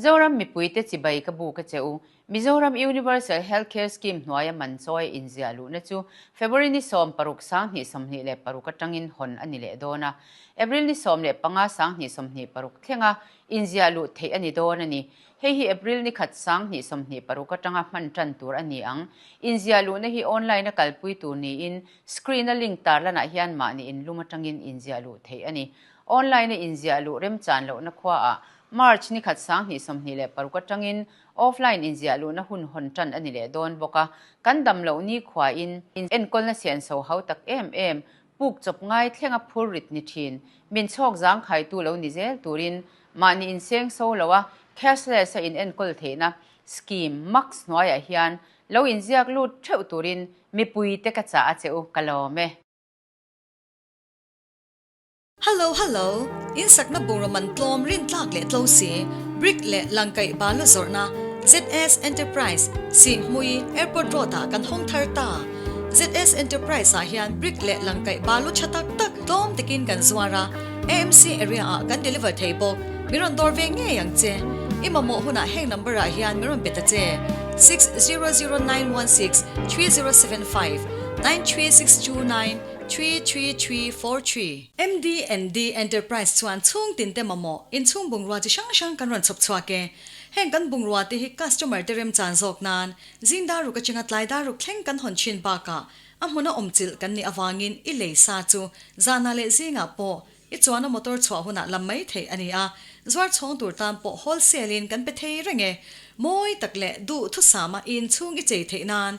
Zoram mipuite chibai ka buk a che u. Mizoram Universal Health Care Scheme hnuaia man chawi inziah luhna chu February ni 16 2026 atangin hawn a ni leh dawn a. April ni 15 2026 thlenga inziah luh theih a ni dawn a ni. Hei hi April ni khat 2026 atanga hman tan tur a ni ang. Inziah luhna hi online a kalpui tur niin screen a link tarlanah hian mahni inlum atangin inziah luh theih a ni. Online a inziah luh remchan lohna khuaah March ni khat 2026 atangin offline inziah luhna hun hawn tan a ni leh dawn bawk a. Kan dam loh ni khuain enkawlna sianso hau tak em em, puk chawp ngai thlenga phur rit ni thin, min chhawk zangkhaitu lo ni zel turin mahni inseng so lo a cashless a inenkawl theihna scheme max hnuaiah hian lo inziak lut theuh turin mipuite ka chah a che u, ka lawm e. Hello hello, in sakna bungraw man tlawm rin tlak leh tlo si, brick leh langkaih balu zawrhna ZS Enterprise, Sihhmui, Airport Road ah kan hawng thar ta. ZS Enterprise ah hian brick leh langkaih balu tha tak tak tlawm takin kan zuar a, AMC area ah kan deliver thei bawk. Min rawn dawr ve ngei ang che. I mamawh hunah heng number ah hian min rawn pe ta che, 600916 3075 93629. 33343. MDND Enterprise chuan chhung tin te mamawh inchhung bungrua chi hrang hrang kan rawn chhawp chhuak e. Heng kan bungrua te hi customer te remchan zawk nan zing dar ruk atanga tlai dar ruk thleng kan hawn thin bakah a hmuna awm chilh kan nih avangin i lei sa chu zanah leh zingah pawh I chuan a motor chhuah hunah lam mai theih a ni a, zuar chhawng tur tan pawh wholesale in kan pe thei reng e. Mawi tak leh duh thusama i inchhung i chei theih nan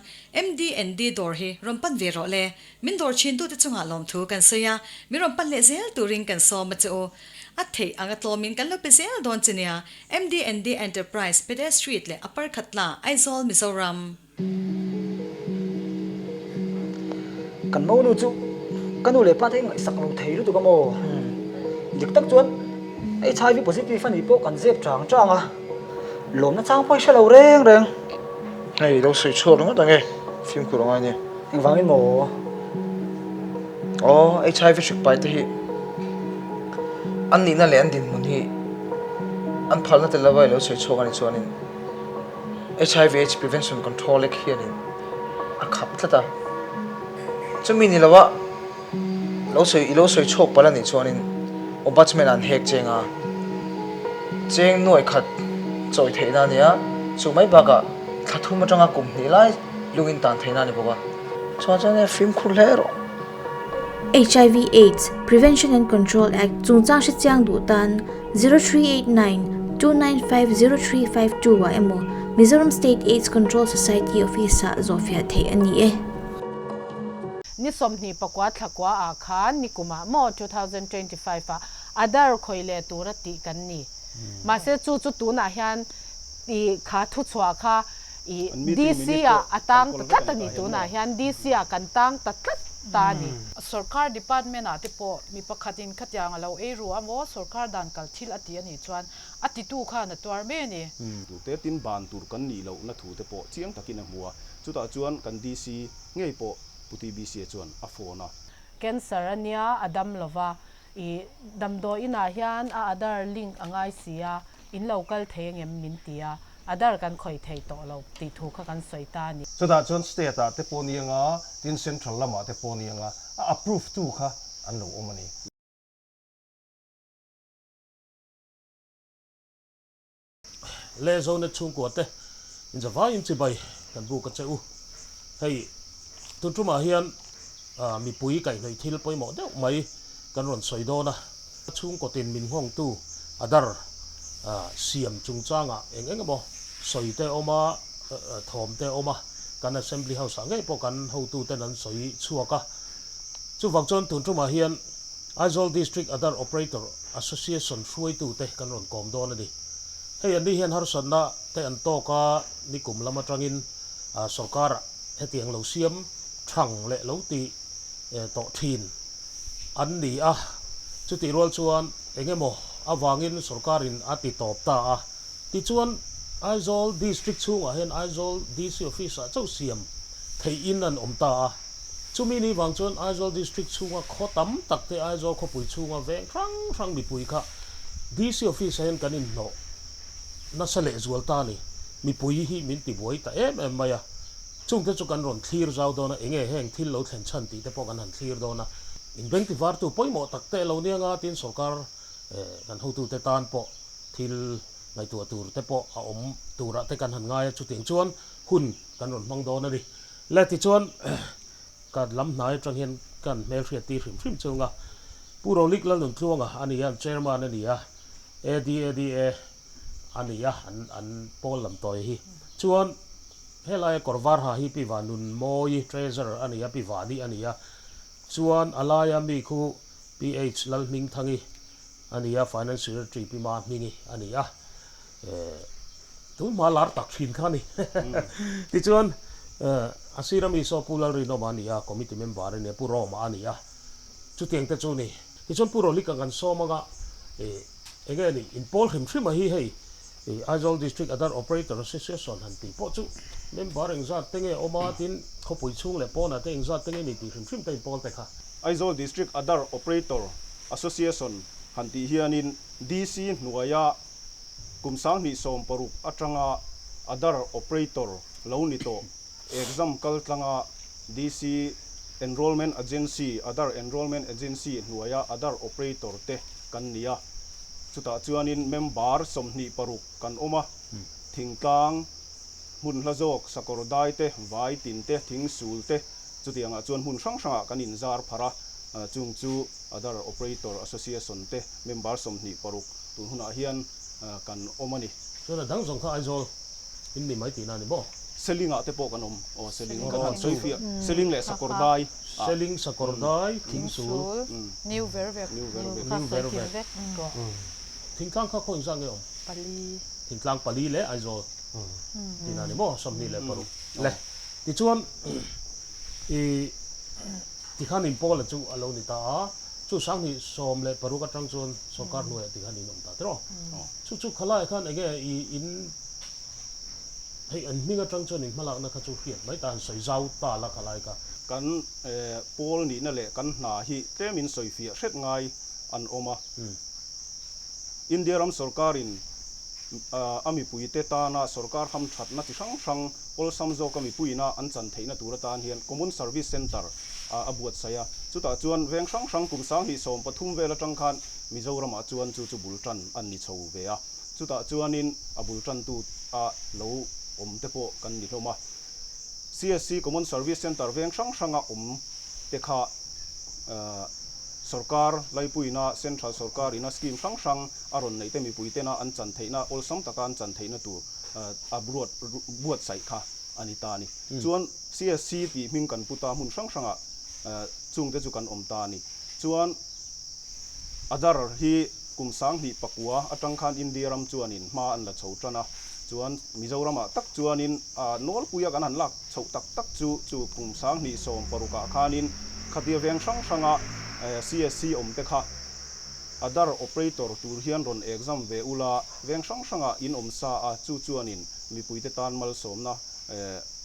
MDND dawr hi rawn pan ve rawh le. Min dawr thin tute chungah lawmthu kan sawi a, min rawn pan leh zel turin kan sawm a che u. A theih anga tlawmin kan lo pe zel dawn che nia. MDND Enterprise, Pede Street leh Upper Khatla, Aizawl, Mizoram. Kan monu chu ka nu leh pa te ngaihsak lo thei lutuk a maw? Dik tak chuan HIV positive a nih pawh kan zep chang chang a, lawmna chang pawh i hre lo reng reng. Hei lo sawi chhuak ringawt ang e, fimkhur a ngai nia. Engvangin maw? Aw, HIV hrik pai te hi an nihna leh an dinhmun hi an phalna tel lova i lo sawi chhuak a nih chuanin HIV aids Prevention Control Act hianin a khap tlat a, chumi ni lova lo sawi i lo sawi chhuak palh a nih chuanin Ombudsman an hek cheng a, cheng nuai khat chawi theihna a ni a, chu mai bakah thla thum atanga kum hnih lai lungin tan theihna a ni bawk a. Chuan chuan e fimkhur hle rawh. HIV aids Prevention and Control Act chungchang hrechiang duh tan 0389 295 0352 ah emaw Mizoram State Aids Control Society Office ah zawhfiah theih a ni e. Ni 24 thla kua ah khan nikumah maw 2025 ah Aadhaar khawih leh tura tih kan ni. Mahse chu chu tunah hian i kha thuchhuah kha I DC ah a tang ta tlat a ni tunah hian DC ah kan tang ta tlat ta a ni. Sorkar department ah te pawh mi pakhat in khatiang a lo ei ru a maw sorkar dan kal thil a ti a nih chuan a titu khan a tuar mai a ni. Tute tin ban tur kan nih lohna thu te pawh chiang takin a hmu a, chutah chuan kan DC ngei pawh Pu TBC-a chuan a phone a. Cancer a nia a dam lova i damdawiin ah hian a Aadhaar link a ngai si a, In lo kal thei angem min ti a, Aadhaar kan khawih thei tawh lo tih thu kha kan sawi ta a ni. Chutah chuan state ah te pawh ni anga, tin central lamah te pawh ni anga, a approve tu kha an lo awm a ni. Le Zonet chhungkua te inzavaiin chibai kan buk a che u. Hei tun tumah hian mipui kaihhnawih thil pawimawh deuh mai kan rawn sawi dawn a. Chhungkaw tin min nghawngtu Adar siam chungchangah eng eng emaw sawi te a awm a, thawm te a awm a, kan Assembly House ah ngei pawh kan hotuten an sawi chhuak a. Chuvang chuan tun tumah hian Aizawl District Adar Operator Association hruaitute kan rawn kawm dawn a ni. Hei an ni hian harsatna te an tawk a, nikum lam atangin sorkarah hetiang lo siam thang leh lo ti tawh thin an ni a, chutih rual chuan eng emaw avangin sorkarin a ti tawp ta a. Tichuan, Aizawl District chhungah hian Aizawl DC Office-ah chauh siam theihin an awm ta a. Chumi ni vang chuan Aizawl District chhunga khaw tam tak te Aizawl khawpui chhunga veng hrang hrang mipui kha DC Office-ah hian kan inhnawh nasa lehzual ta a ni. Mipui hi min tibuai ta em em mai a, chungte chu kan rawn thlir zau dawn a, enge heng thil lo thlen chhan tih te pawh kan han thlir dawn a. Inbeng tivartu pawimawh tak te lo nia nga tin sorkar kan hotute tan pawh thil ngaihtuah tur te pawh a awm turah te kan han ngai a, chutiang chuan hun kan rawn hmang dawn a ni. Le tichuan ka lam hnai atang hian kan hmelhriat tir hrim hrim chung a, Pu Rolik Lalnuntluanga a ni a, Chairman a ni a, ADADA a ni a, an an pawl lam tawi hi. Chuan helaia kawr var ha hi Pi Vanunmawii Treasurer a ni a, Pi Vani a ni a, chuan a laia mi khu PH Lalhmingthangi a ni a, Finance Secretary Pi Mahmingi a ni a, tun hma lar tak thin kha a ni. Tichuan, a sir ami saw Pu Lalrinawma a ni a, Committee member a ni a, Pu Roma a ni a, chutiang te chu a ni. Tichuan Pu Rolika kan sawm anga, eng nge ni, inpawl hrim hrim a hi hei Aizawl District Aadhaar Operator Association han tih pawh chu member engzat te nge awm a, tin khawpui chhung leh pawnah te engzat te nge ni tih hrim hrim te inpawl te kha. Aizawl District Aadhaar Operator Association han tih hianin DC hnuaia kum 2016 atanga Aadhaar Operator lo ni tawh exam kal tlanga DC Enrollment Agency, Aadhaar Enrollment Agency hnuaia Aadhaar Operator te kan ni a. Chutah chuanin member 26 kan awm a, thingtlang hmun hla zawk sakawr dai te, vai tin te, thing sul te, chutiangah chuan hmun hrang hrangah kan inzar pharh a, chung chu Aadhaar Operator Association te member 26 tun hunah hian kan awm a ni. Chuan a dang zawng kha Aizawl in ni mai tihna a ni maw? Seling ah te pawh kan awm. Aw Seling kan han sawi fiah. Seling leh Sakawr dai ah. Seling, Sakawr dai, Thingsul. New Vervek. New Vervek. New Vervek. Thingtlang kha khaw inzah nge awm? Pali. Thingtlang pali leh Aizawl tihna a ni maw? 26. Le. Tichuan i tikhan inpawla chu a lo ni ta a. Chu 2016 atang chuan sorkar hnuaiah tikhan in awm ta tiraw? Chu chu khalaiah khan enge i in hei an hming atang chuan in hmalakna kha chu hriat mai ta an sawi zau ta la khalai kha. Kan pawl nihna leh kan hna hi tlemin sawi fiah hret ngai an awm a. India ram sorkarin a mipuite tana sorkar hamthatna chi hrang hrang awlsam zawka mipuiina an chan theihna tur atan hian Common Service Centre a buatsaih a. Chutah chuan veng hrang hrang kum 2013 vel atang khan Mizoramah chuan chu chu bul tan an ni chho ve a. Chutah chuanin a bul tantu a lo awm te pawh kan ni hlawm a. CSC, Common Service Centre, veng hrang hranga awm te kha sorkar laipuina, Central sorkar ina scheme hrang hrang a rawn neih te mipui tena an chan theihna, awlsam taka an chan theihna tur a ruat buatsaih kha a ni ta a ni. Chuan CSC tih hming kan pu ta hmun hrang hrangah chungte chu kan awm ta a ni. Chuan Aadhaar hi kum 2009 atang khan India ram chuanin hma an la chho tan a, chuan Mizoramah tak chuanin a nawlpuia kan han lak chhoh tak tak chu chu kum 2016 ah khanin khatia veng hrang hranga CSC awm te kha Aadhaar operator tur hian rawn exam ve ula, veng hrang hrangah in awm sa a, chu chuanin mipuite tan malsawmna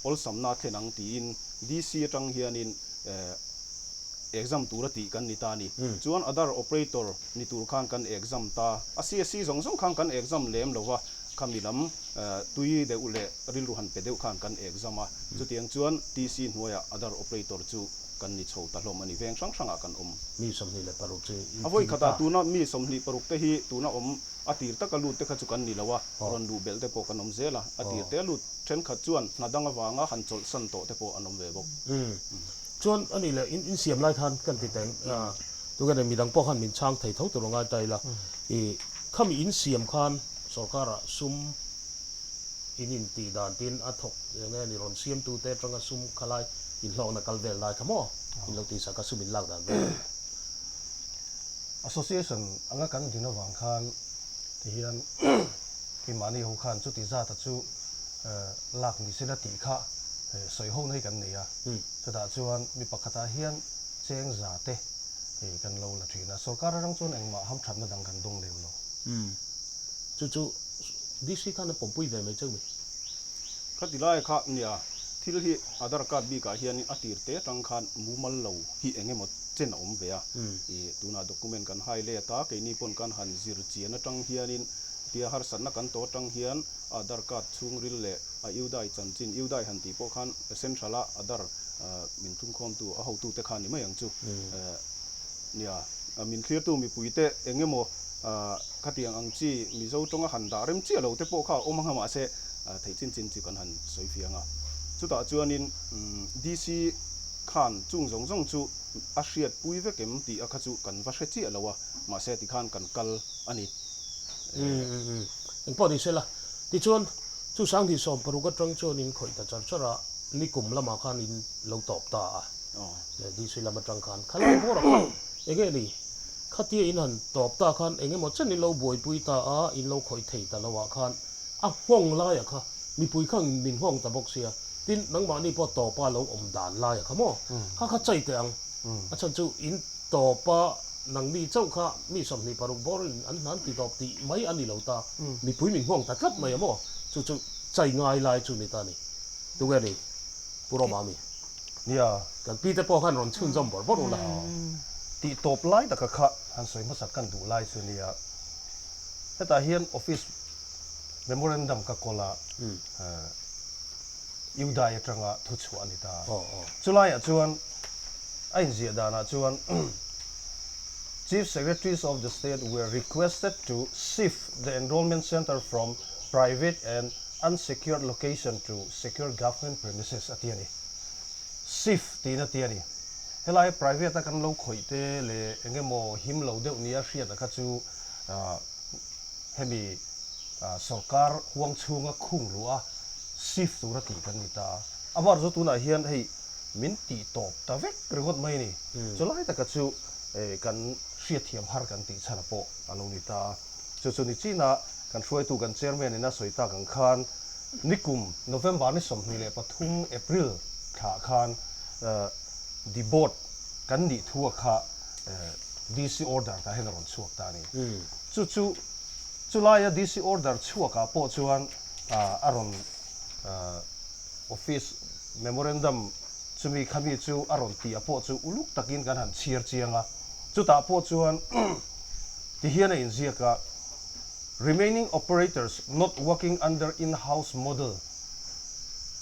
awlsamna a thlen ang tiin DC atang hianin exam tura tih kan ni ta a ni. Chuan Aadhaar operator ni tur khan kan exam ta a, CSC zawng zawng khan kan exam lem lo va, khami lam tui deuh leh rilru han pe deuh khan kan exam a, chutiang chuan TC hnuaiah Aadhaar operator chu kan ni chho ta hlawm a ni, veng hrang hrangah kan awm. Mi 26 chu in A vawi tin khatah ta. tuna mi 26 te hi tuna awm a tir taka lut te kha chu kan ni lo a, rawn luh belh te pawh kan awm zel a, a tir te lut thenkhat chuan hna dang avanga han chawlhsan tawh te pawh an awm ve bawk. Chuan a nih leh in insiam lai khan kan ti teng tunge nei midang pawh khan min chhang thei tho tur a ngai ta ila i khami insiam khan sorkarah sum in intih dan tin a thawk eng nge ni rawn siam tu te atanga sum kha lai inhlawkna kal vel lai kha maw in lo tihsak a sum in lak dan vel. Association anga kan din avang khan tihian keimahni ho khan chuti zata chu lak ni sela tih kha sawi ho na hi kan nei a. Chutah chuan mi pakhatah hian cheng za te kan lo la thin a, sorkar atang chuan engmah hamthatna dang kan dawng lem lo. Chu chu DC khan a pawmpui ve mai cheu mi. Khati lai kha nia, thil hi Aadhaar card bikah hianin a tir te atang khan mumal lo hi eng emaw chen a awm ve a. I tunah document kan hai let a, keini pawn kan han zir chian atang hianin. Tia harsatna kan tawh atang hian Aadhaar card chhungril leh a UDAI chanchin, UDAI han tih pawh khan Central a Aadhaar min thumkhawmtu a hotute kha ni mai ang chu. Nia, min thlirtu mipuite eng emaw khatiang ang chi Mizo tawnga han dah rem chiah lo te pawh kha a awm ang a, mahse theih chin chin chu kan han sawi fiang a. Chutah chuanin DC khan chung zawng zawng chu a hriatpui vek em tih a kha chu kan va hre chiah lo a, mahse tikhan kan kal a ni. Eng pawh ni sela. Tichuan, chu 2016 atang chuan in khawih ta char char a, nikum lamah khan in lo tawp ta a, DC lam atang khan khalai bawrah khan enge ni khatia in han tawp ta khan eng emaw chen in lo buaipui ta a, in lo khawih thei ta lo ah khan a nghawng laiah kha mipui khan min nghawng ta bawk sia, tin nangmahni pawh tawpa lo awm dan laiah kha maw kha kha chai teh ang, a chhan chu in tawpa Nangni chauh kha mi 26 bawrin an hnan ti tawp tih mai a ni lo ta, mipui min nghawng ta tlat mai a maw? Chu chu chai ngai lai chu ni ta ni. Tunge ni? Pu Roma mi. Nia. Kan pi te pawh khan rawn chhunzawm bawrh bawrh ula. Tih tawp lai taka kha han sawi hmasak kan duh lai chu nia. Hetah hian office memorandum ka kawl a, Yudai atanga thuchhuah a ni ta. Chulaiah chuan a inziah danah chuan Chief Secretaries of the State were requested to shift the enrollment centre from private and unsecured location to secure government premises a ti a ni. Shift tiin a ti a ni. Helai private a kan lo khawih te leh eng emaw him lo deuh nia hriat a kha chu hemi sorkar huang chhunga khung luh a shift tura tih kan ni ta a. Amah chu tunah hian hei min tih tawp ta vek ringawt mai a ni. Chulai taka chu kan hriatthiam har kan tih chhan pawh a lo ni ta a. Chu chu ni chinah kan hruaitu kan chairman in a sawi tak ang khan nikum November ni 23 April thlah khan the board kan nih thu a kha DC order tah hian a rawn chhuak ta a ni. Chu chu chulaia DC order chhuakah pawh chuan a rawn office memorandum chumi khami chu a rawn tih a pawh chu uluk takin kan han chhiar chiang a, chutah pawh chuan tihian a inziak a, Remaining operators not working under in-house model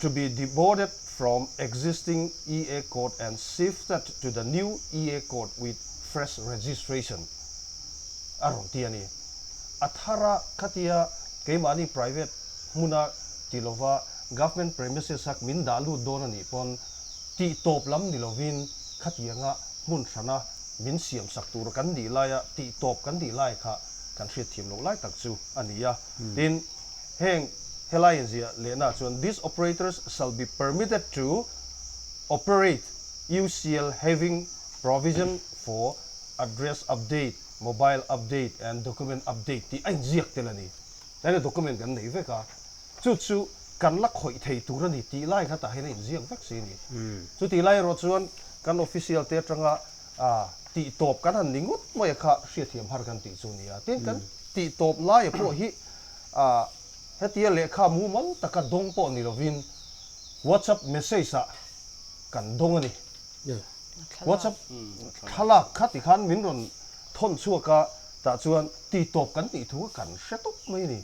to be deboarded from existing EA code and shifted to the new EA code with fresh registration a rawn ti a ni. A thara khatia keimahni private hmuna ti lova government premises a min dah lut dawn a nih pawn tih tawp lam ni lovin khatianga hmun hrana min siam sak tur kan nih laia tih tawp kan nih lai kha kan hriatthiam loh lai tak chu a ni a. Tin, heng helai inziah lehna chuan these operators shall be permitted to operate UCL having provision for address update, mobile update and document update tih a inziak tel a ni. Tlai document kan nei vek a, chu chu kan la khawih thei tur a ni tih lai kha tah hian a inziak vek si a ni. Chutih lai erawh chuan kan official te atanga tih tawp kan han ni ngawt mai a kha hriatthiam har kan tih chu a ni a. Tin, kan tih tawp laia pawh hi hetia lehkha mumal taka dawng pawh ni lovin WhatsApp message ah kan dawng a ni. WhatsApp thlalak kha tikhan min rawn thawn chhuak a, tah chuan ti tawp kan tih thu kha kan hre tawp mai a ni.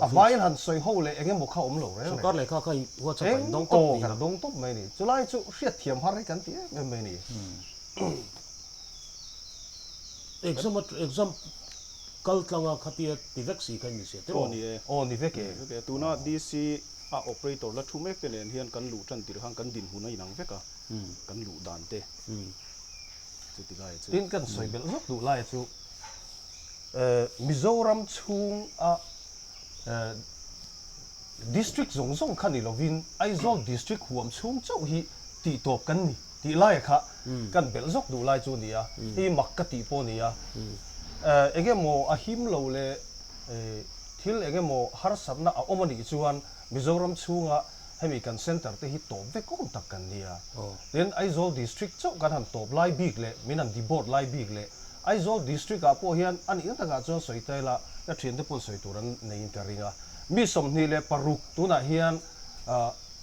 A hmain han sawi ho leh eng emaw kha awm lo reng reng. Sorkar lehkha kha WhatsApp ah in dawng tawp ni na. Kan dawng tawp mai a ni. Chulai chu hriatthiam har hi kan ti em em mai a ni. Exam exam kal tlanga khatia ti vek si kha in ni sia tiraw? Aw ni e. Aw ni vek e. Tuna DC a operator la thu mek te nen hian kan luh tan tirh khan kan dinhmun a inang vek a, kan luh dan te chuti lai chu. Tin kan sawi belh zawk duh lai chu Mizoram chhung a district zawng zawng kha ni lovin Aizawl district huam chhung chauh hi tih tawp kan ni tih laia kha kan belh zawk duh lai chu a ni a, hei mak ka tih pawh a ni a. Eng emaw a him lo leh thil eng emaw harsatna a awm a nih chuan Mizoram chhunga hemi kan centre te hi tawp vek awm tak kan nia. Tin, Aizawl district chauh kan han tawp lai bik leh min han deboard lai bik leh Aizawl district ah pawh hian a nihna takah chuan sawi ta ila ka thiante pawn sawi tur an neiin ka ring a. Mi 26 tunah hian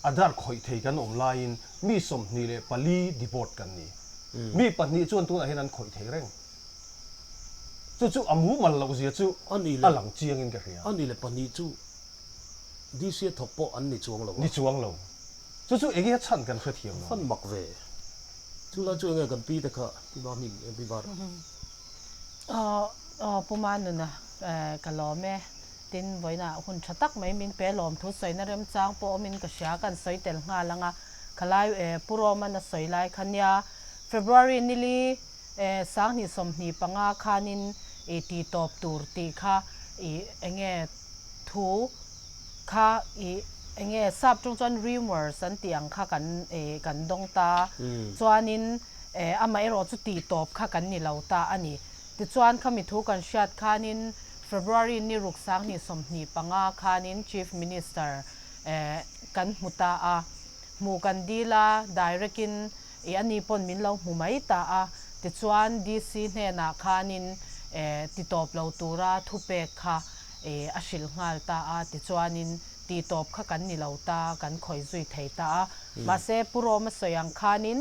Aadhaar khawih thei kan awm laiin mi 24 deboard kan ni. Mi pahnih chuan tunah hian an khawih thei reng. Chu chu a mumal loh zia chu a lang chiangin ka hria. A ni leh pahnih chu DC a thawk pawh an ni chuang lo a. Ni chuang lo. Chu chu enge a chhan kan hrethiam lo. Fan mak ve. Chu lai chu enge kan pi te kha pi ma hming pi var. Aw aw Pu Manuna ka lawm e. Tin vawiinah hun tha tak mai min pe lawm thu sawina remchang pawh awmin ka hria kan sawi tel nghal ang a. Khalai Pu Roman a sawi lai kha nia February nili 20 25 khanin i ti tawp tur tih kha i enge thu kha i enge sap ṭawng chuan rumours an tih ang kha kan i kan dawng ta chuanin amaherawh chu tih tawp kha kan ni lo ta a ni. Tichuan khami thu kan hriat khanin February ni ruk 2025 khanin Chief Minister kan hmu ta a, hmuh kan dil a direct in I ani pawn min lo hmu mai ta a, tichuan DC hnenah khanin titawp lo tura thupek kha a hrilh nghal ta a, tichuanin titawp kha kan ni lo ta, kan khawih zui thei ta a. Mahse Pu Roma sawi ang khanin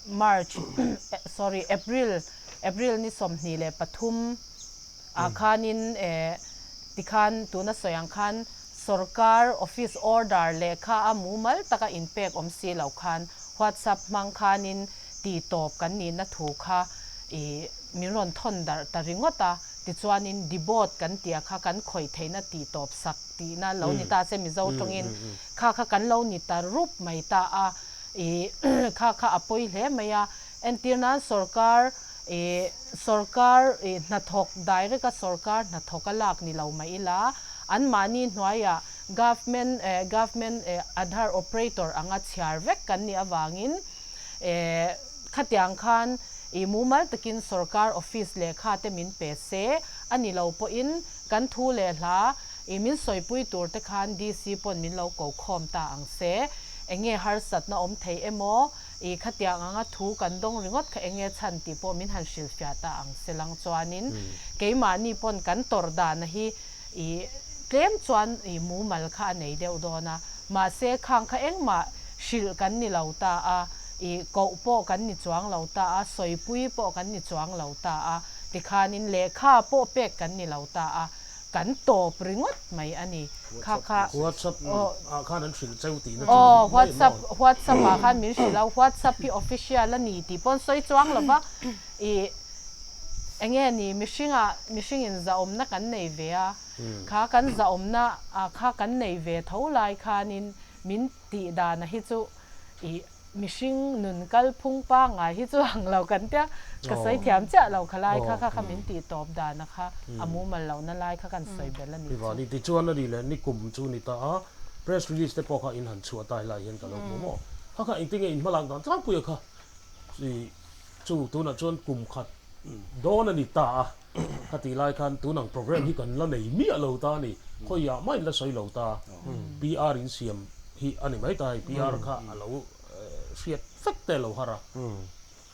March sorry April April ni 23 ah khanin tikhan tuna sawi ang khan Sorkar office order lehkha a mumal taka inpek awm si lo khan WhatsApp hmang khanin ti tawp kan nihna thu kha i min rawn thawn darh ta ringawt a, tichuanin debot kan tia kha kan khawih theihna ti tawp sak tihna lo ni ta se Mizo tawngin kha kha kan lo ni ta rup mai ta a, i kha kha a pawi hle mai a, entir nan sorkar i sorkar i hnathawk direct a sorkar hnathawk a lak ni lo mah ila anmahni hnuaiah government government Aadhaar operator anga chhiar vek kan nih avangin khatiang khan i mumal takin sorkar office lehkha te min pe se a ni lo pawhin kan thu leh hla i min sawipui tur te khan DC pawn min lo ko khawm ta ang se enge harsatna awm thei emaw I khatiang anga thu kan dawng ringawt kha enge chhan tih pawh min han hrilhfiah ta ang se lang chuanin keimahni pawn kan tawrh dana hi i tlem chuan i mumal kha a nei deuh dawn a, mahse khang kha engmah hrilh kan ni lo ta a, i koh pawh kan ni chuang lo ta a, sawipui pawh kan ni chuang lo ta a, tikhanin lehkha pawh pek kan ni lo ta a. Kan tawp ringawt mai a ni. Kha kha. WhatsApp ah khan an hrilh cheu tihna chu a ni mai maw? WhatsApp ah khan min hrilh a, WhatsApp hi official a ni tih pawn sawi chuang lo va, i enge ni mihring ah mihring in zahawmna kan nei ve a, kha kan zahawmna ah kha kan nei ve tho lai khanin min tih dan a hi chu i Mihring nun kal phung pangngai hi chu ang lo kan tia, ka sawi thiam chiah lo kha lai kha kha kha min tih tawp dan a kha a mumal lohna lai kha kan sawi belh a ni chu. Ivani tichuan a ni leh nikum chu ni ta a, press release te pawh kha in han chhuah ta helai hian ka lo hmu maw? Kha kha engtin nge in hmalak dan tlangpui a kha chu tunah chuan kum khat dawn a ni ta a, kha tih lai khan tun ang program hi kan la nei miah lo ta a ni, khawiah mah in la sawi lo ta, PR in siam hi a ni mai ta hei, PR kha a lo hriat vek te lo har a,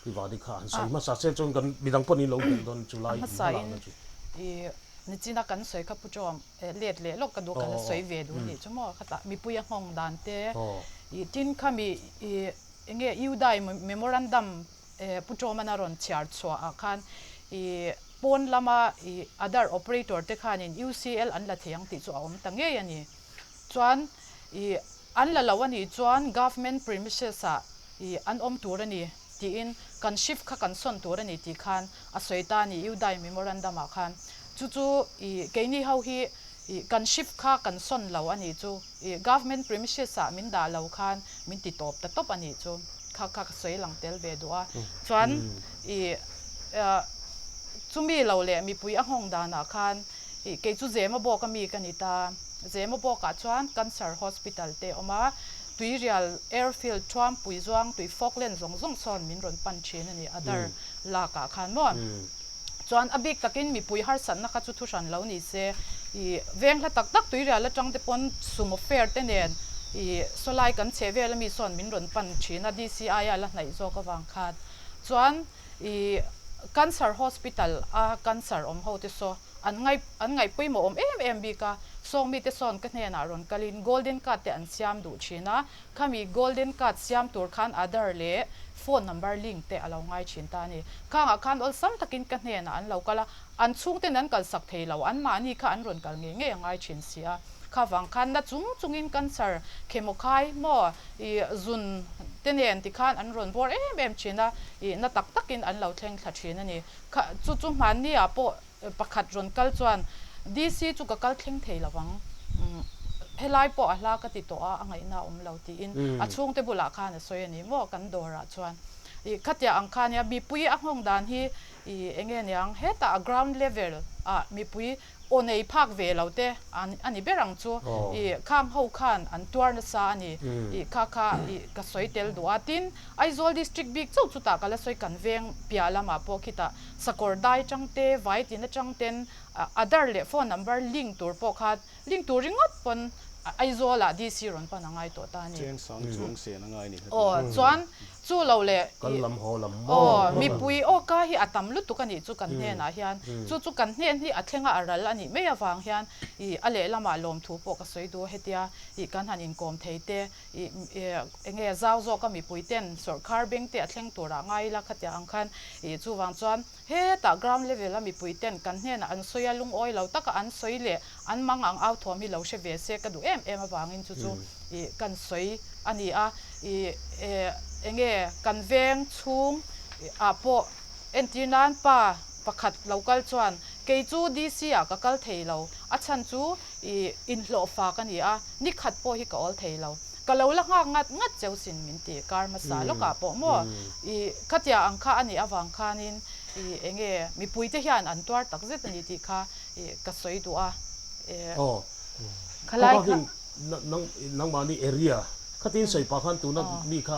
Tivadi kha han sawi hmasa se chuan kan midang pawh ni lo belh dawn chu lai in hma lakna chu. I nichina kan sawi kha Pu Chawm let leh lawk ka duh ka la sawi ve duh nih chu maw khatah mipui a nghawng dan te i tin khami i enge Yudai memorandum Pu Chawmana rawn chhiar chhuah ah khan i pawn lama i Aadhaar operator te khanin UCL an la thei ang tih chu a awm ta ngei a ni. Chuan i an la lo a nih chuan government premises ah i an awm tur a ni tiin kan shift kha kan sawn tur a ni tih khan a sawi ta a ni Yudai memorandum ah khan. Chu chu i keini ho hi i kan shift kha kan sawn lo a nih chu i government premises ah min dah lo khan min ti tawp ta tawp a nih chu kha kha ka sawi lang tel ve duh a. Chuan i chumi lo leh mipui a nghawng danah khan I kei chu Zemabawk a mi ka ni ta. Zemabawkah chuan Cancer Hospital te a awm a, Tuirial Airfield Thuampui Zuang tui Falkland zawng zawng sawn min rawn pan thin a ni a dar lakah khan maw. Chuan a bik takin mipui harsatna kha chu thu hran lo ni se, i veng hla tak tak Tuirial atang te pawn sumo fare te nen i sawlai kan chheh vel ami sawn min rawn pan thin a, DCI a la hnaih zawk avang khan. Chuan i. Cancer Hospital a cancer awm ho te saw an ngai an ngaih pawimawh awm em em bik a, sawng mite sawn ka hnenah rawn kalin Golden Card te an siam duh thin a, khami Golden Card siam tur khan Aadhaar leh phone number link te a lo ngai thin ta a ni. Khangah khan awlsam takin ka hnenah an lo kal a, an chhungten an kalsak thei lo, anmahni kha an rawn kal ngei ngei a ngai thin si a. Kha vang khan na chung chungin cancer khemawkhai maw i zun te nen tikhan an rawn bawr em em thin a, i na tak takin an lo thleng thla thin a ni. Kha chu chu hmanni ah pawh pakhat rawn kal chuan DC chu ka kal thleng thei lo ang, helai pawh a hla ka ti tawh a, a ngaihna a awm lo tiin a chhungte bulah khan a sawi a ni maw kan dawrah chuan. I khatia ang kha nia mipui a nghawng dan hi i enge niang hetah a ground level ah mipui Aw nei phak ve lo te a ni ber ang chu. I khang ho khan an tuar nasa a ni. I kha kha i ka sawi tel duh a. Tin, Aizawl District bik chauh chutah ka la sawi kan veng piah lamah pawh khitah sakawr dai tang te, vai tin atang ten Aadhaar leh phone number link tur pawh kha link tur ringawt pawn Aizawlah DC rawn pan a ngai tawh ta a ni. Cheng sang chuang sen a ngai ni. Aw chuan Chu lo leh Kal lam haw lam maw? Aw, mipui aw ka hi a tam lutuk a nih chu kan hnenah hian. Chu chu kan hnen hi a thlenga a ral a nih mai avang hian ih a lehlamah lawmthu pawh ka sawi duh a hetia ih kan han inkawm thei te ih enge zau zawka mipui ten sawrkhar beng te a thleng turah ngai ila khatiang ang khan ih chuvang chuan hetah ground level a mipui ten kan hnenah an sawi a lungawi lo taka an sawi leh an mang ang au thuam hi lo hre ve se ka duh em em avangin chu chu ih kan sawi a ni a, ih enge kan veng chhung ah pawh entir nan pa pakhat lo kal chuan kei chu DC ah ka kal thei lo, a chhan chu ih inhlawh fak a ni a, ni khat pawh hi ka awl thei lo, ka lo la nghak ngat ngat cheu sin min ti kar hmasa lawkah pawh maw ih khatia ang kha a nih avang khanin ih enge mipui te hian an tuar tak zet a ni tih kha ih ka sawi duh a eh. Aw. Khalai kha. Nangmahni area khatin sawi pah khan tuna mi kha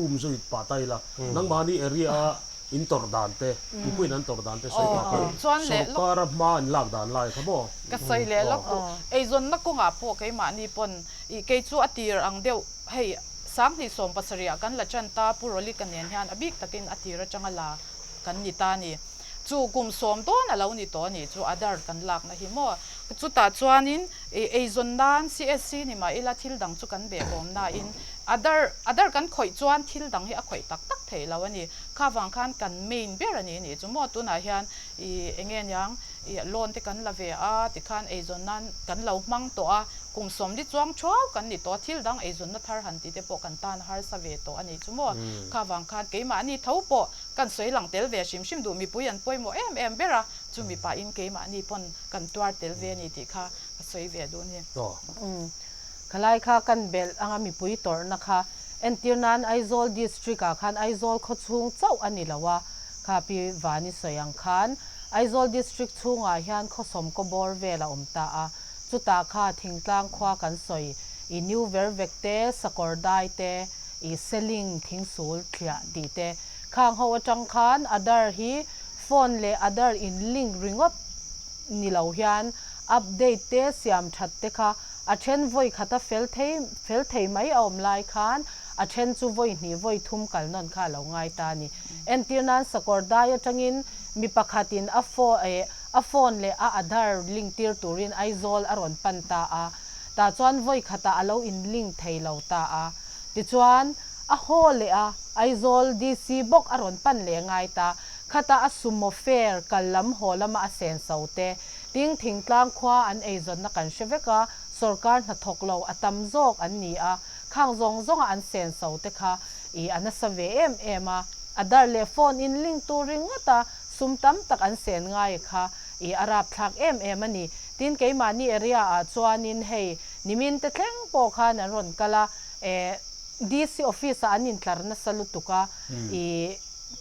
um zui pah ta ila nangmahni area a in tawrh dan te mipuiin an tawrh dan te sawi pah khan sorkar a hma an lak dan lai kha maw. Ka sawi leh lawk duh. Eizawnna kawngah pawh keimahni pawn ih kei chu a tir ang deuh hei 2017 ah kan la tan ta Pu Rolika nen hian a bik takin a tir atanga la kan ni ta a ni. Chu kum sawm dawn a lo ni tawh a nih chu Aadhaar kan lakna hi maw. Chutah chuanin eizawn nan CSC ni mah ila thil dang chu kan behbawm nain Aadhaar Aadhaar kan khawih chuan thil dang hi a khawih tak tak theih lo a ni. Kha vang khan kan main ber a ni nih chu maw. Tunah hian ih eng nge niang ih loan te kan la ve a tikhan eizawn nan kan lo hmang tawh a, kum sawmli chuang thuau kan ni tawh a, thil dang eizawnna thar han tih te pawh kan tan a harsa ve tawh a nih chu maw. Kha vang khan keimahni tho pawh Kan sawi lang tel ve hrim hrim duh mipui an pawimawh em em ber a, chu mipa in keimahni pawn kan tuar tel ve a ni tih kha ka sawi ve duh a ni. Umm. Khalai kha kan belh anga mipui tawrhna kha entir nan Aizawl District ah khan Aizawl khaw chhung chauh a ni lo a, kha Pi Vani sawi ang khan Aizawl District chhungah hian khawsawm kaw bawr vel a awm ta a, chutah kha thingtlang khua kan sawi i New Vervek te, Sakawrdai te, i Seling thingsul thliah tih te Khang ho atang khan Aadhaar hi phone leh Aadhaar in link ringawt ni lo hian update te siam that te kha a then vawi khata fel thei fel thei mai a awm lai khan a then chu vawi hnih vawi thum kal nawn kha a lo ngai ta a ni. Entir nan sakawr dai atangin mi pakhatin a a phone leh a Aadhaar link tir turin Aizawl a rawn pan ta a, tah chuan vawi khatah a lo in link thei lo ta a. Tichuan. A haw leh a, Aizawl DC bawk a rawn pan leh ngai ta. Khata a sumo fare kal lam haw lama a sen so te. Ting thingtlang khua an eizawnna kan hre vek a, sawrkar hnathawk lo a tam zawk an ni a, khang zawng zawnga an sen so te kha i a nasa ve em em a. A dar leh phone in link tur ringawt a sum tam tak an sen ngai kha i a rapthlak em em a ni. Tin keimahni area ah chuanin hei nimin te thleng pawh khan an rawn kal a, Eh DC office ah an intlar nasa lutuk a, i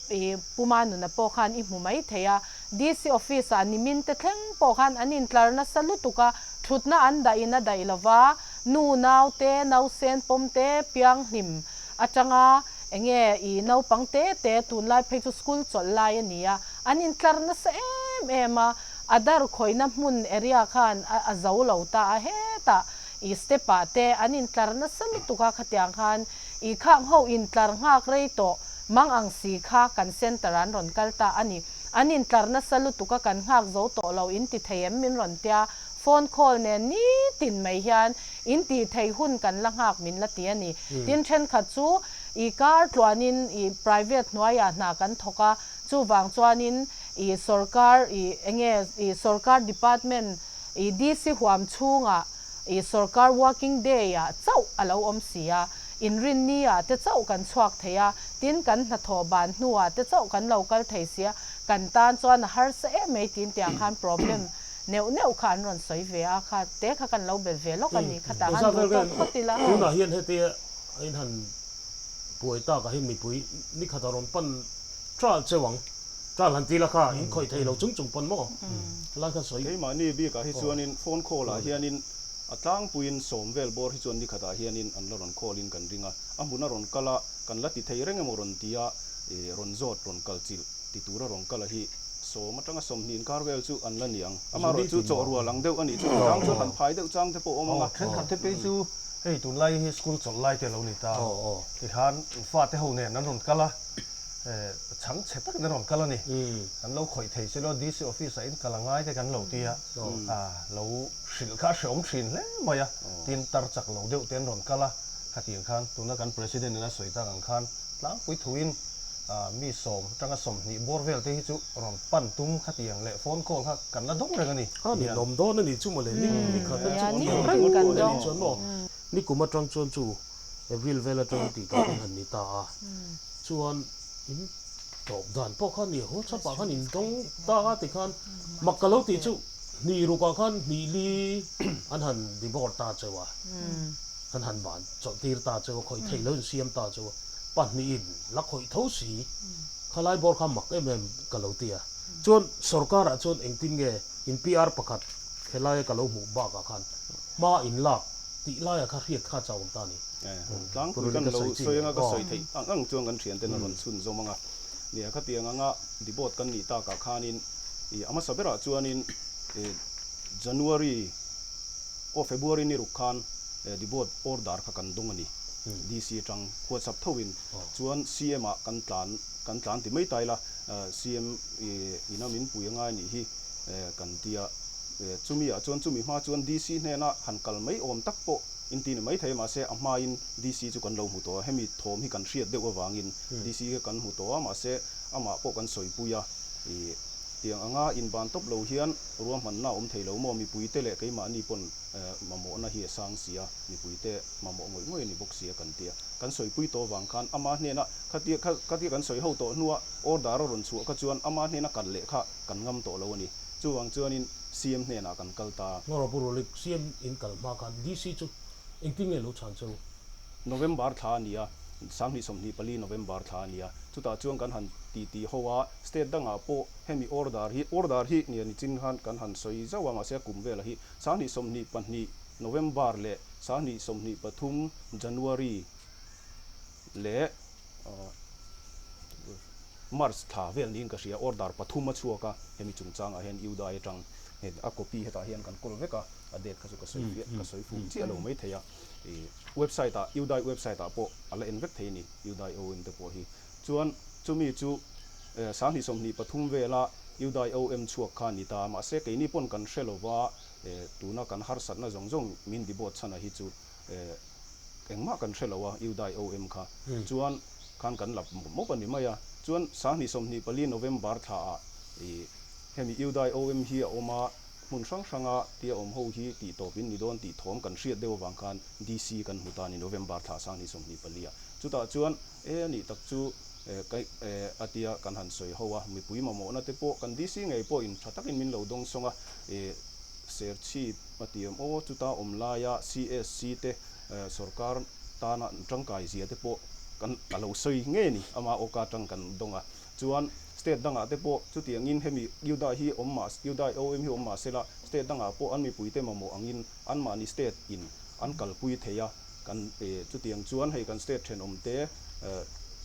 i Puma nuna pawh khan i hmu mai thei a, DC office ah nimin te thleng pawh khan an intlar nasa lutuk a, thutna an dah in a daih lova, nu nau te, nausen pawm te, pianghlim atanga enge i naupang te te tunlai phei chu school chawlh lai a ni a, an intlar nasa em em a, a dar khawihna hmun area khan a zo lo ta a hetah I step ah te an intlar nasa lutuk a khatiang khan i khang ho intlar nghak rei tawh mang ang si kha kan center ah an rawn kal ta a ni. An intlar nasa lutuk a kan nghak zo tawh lo in ti thei em min rawn tia, phone call nen nitin mai hian in tih theih hun kan la nghak min la ti a ni. Tin thenkhat chu i kar tluanin i private hnuaiah hna kan thawk a, chuvang chuanin i sorkar i enge i sorkar department i DC huam chhungah i sorkar working day ah chauh a lo awm si a, inrinni ah te chauh kan chhuak thei a, tin kan hnathawh ban hnu ah te chauh kan lo kal thei si a, kan tan chuan a harsa em mai tiin tiang khan problem neuh neuh kha an rawn sawi ve a, kha te kha kan lo belh ve lawk a ni, khatah han duh tawk phawt ila. Tunah hian hetia a inhan buai tak ah hian mipui nikhat a rawn pan trial cheu ang. Trial han ti la kha in khawih thei lo chung chung pawn maw helai khan sawi. Keimahni bikah hi chuanin phone call ah hianin a tlangpuiin sawm vel bawr hi chuan nikhatah hianin an la rawn call in kan ring a, a hmun a rawn kal a, kan la ti thei reng emaw rawn ti a, rawn zawt rawn kal chilh ti tura rawn kal a hi sawm atanga 20 inkar vel chu an la ni ang. Amaherawhchu chu chawh rual ang deuh a nih chu chang chuan han phai deuh chang te pawh a awm ang a. Thenkhat te phei chu hei tunlai hi school chawlh lai te a lo ni ta, tikhan fate ho nen an rawn kal a. Chhang chhe takin a rawn kal a ni. Kan lo khawih thei se law DC office ah in kal a ngai te kan lo ti a, lo hrilh kha a hreawm thin hle mai a, tin tar chak lo deuh te an rawn kal a, khatiang khan tuna kan President in a sawi tak ang khan tlangpui thuin mi 10 atanga 20 bawr vel te hi chu rawn pan tum khatiang leh phone call kha kan la dawng reng a ni. A ni lawm dawn a ni chu mawle, ni khat a chu reng a ni chuan maw, ni kum atang chuan chu April vel atang tih tawh in han ni ta a, chuan in tawp dan pawh khan ni WhatsApp ah khan in dawng ta a tikhan mak ka lo tih chu hnih ruk ah khan hnih li an han divorce ta cheu a, an han ban chawlh tir ta cheu a, khawih theih lo in siam ta cheu a, pahnih in la khawih tho si, khalai bawr kha mak em em ka lo ti a, chuan sorkar ah chuan engtin nge in PR pakhat helai a ka lo hmuh bak ah khan hma in lak tih laia kha hriat kha chauh awm ta a ni. Tlangpui kan lo sawi anga ka sawi theih ang ang chuan kan thianten a rawn chhun zawm anga nia khatiang anga debate kan nih takah khanin i a hmasa berah chuanin i January aw February ni ruk khan debate order kha kan dawng a ni DC atang WhatsApp thoin chuan CM ah kan tlan kan tlan ti mai ta ila CM i ina min pui angai nih hi kan tia. Chumi ah chuan chumi hma chuan DC hnena han kal mai awm tak pawh in ti ni mai thei mahse a hmain DC chu kan lo hmu tawh a, hemi thawm hi kan hriat deuh avangin DC kha kan hmu tawh a, mahse amah pawh kan sawipui a, ih tiang anga inban tawp lo hian ruahmanna a awm thei lo maw, mipuite leh keimahni pawn mamawhna hi a sang si a, mipuite mamawh ngawih ngawih a ni bawk si a kan ti a, kan sawipui tawh avang khan ama hnena khatia khatia kan sawi ho tawh hnua order a rawn chhuah kha chuan ama hnena kal leh kha kan ngam tawh lo a ni. Chuvang chuanin CM hnenah kan kal ta. Ngawrh Pu Rulik, CM in kal hma khan DC chu engtin nge lo chhan cheu? November thla a ni a, 2024 November thla a ni a. Chutah chuan kan han titi ho a, state dangah pawh hemi order hi, order hi nia nichin khan kan han sawi zauh a, mahse a kum velah hi 2022 November leh 2023 January leh March thla vel niin ka hria, order pathum a chhuak a, hemi chungchangah hian Udai atang a copy hetah hian kan kawl vek a, a date kha chu ka sawi fiah, ka sawi fuh chiah lo mai thei a, ih website ah Udai website ah pawh a la en vek thei a ni, Udai OM te pawh hi. Chuan chumi chu 2023 vela Udai OM chhuak kha a ni ta, mahse keini pawn kan hre lova, tuna kan harsatna zawng zawng min dibawt chhan a hi chu Engmah kan hre lo a, Udai OM kha chuan khan kan lap mawp mawp a ni mai a. Chuan 2024 November thla ah ih hemi Udai OM hi a awm a, hmun hrang hranga tia awm ho hi tih tawp in ni dawn tih thawm kan hriat deuh avang khan DC kan hmu ta a ni November thla 2024 ah. Chutah chuan e a nih tak chu ka a tia kan han sawi ho a, mipui mamawhna te pawh kan DC ngei pawhin tha takin min lo dawng sawng a, ih Serchhip a ti em aw, chuta awm laia CSC te sorkar tana an tangkai zia te pawh kan a lo sawi ngei a ni, ama awka atang kan dawng a. Chuan state dangah te pawh chutiangin hemi UDAI hi awm mah UDAI OM hi awm mah sela state dangah pawh an mipuite mamawh angin anmahni state in an kalpui thei a, kan chutiang chuan hei kan state thenawm te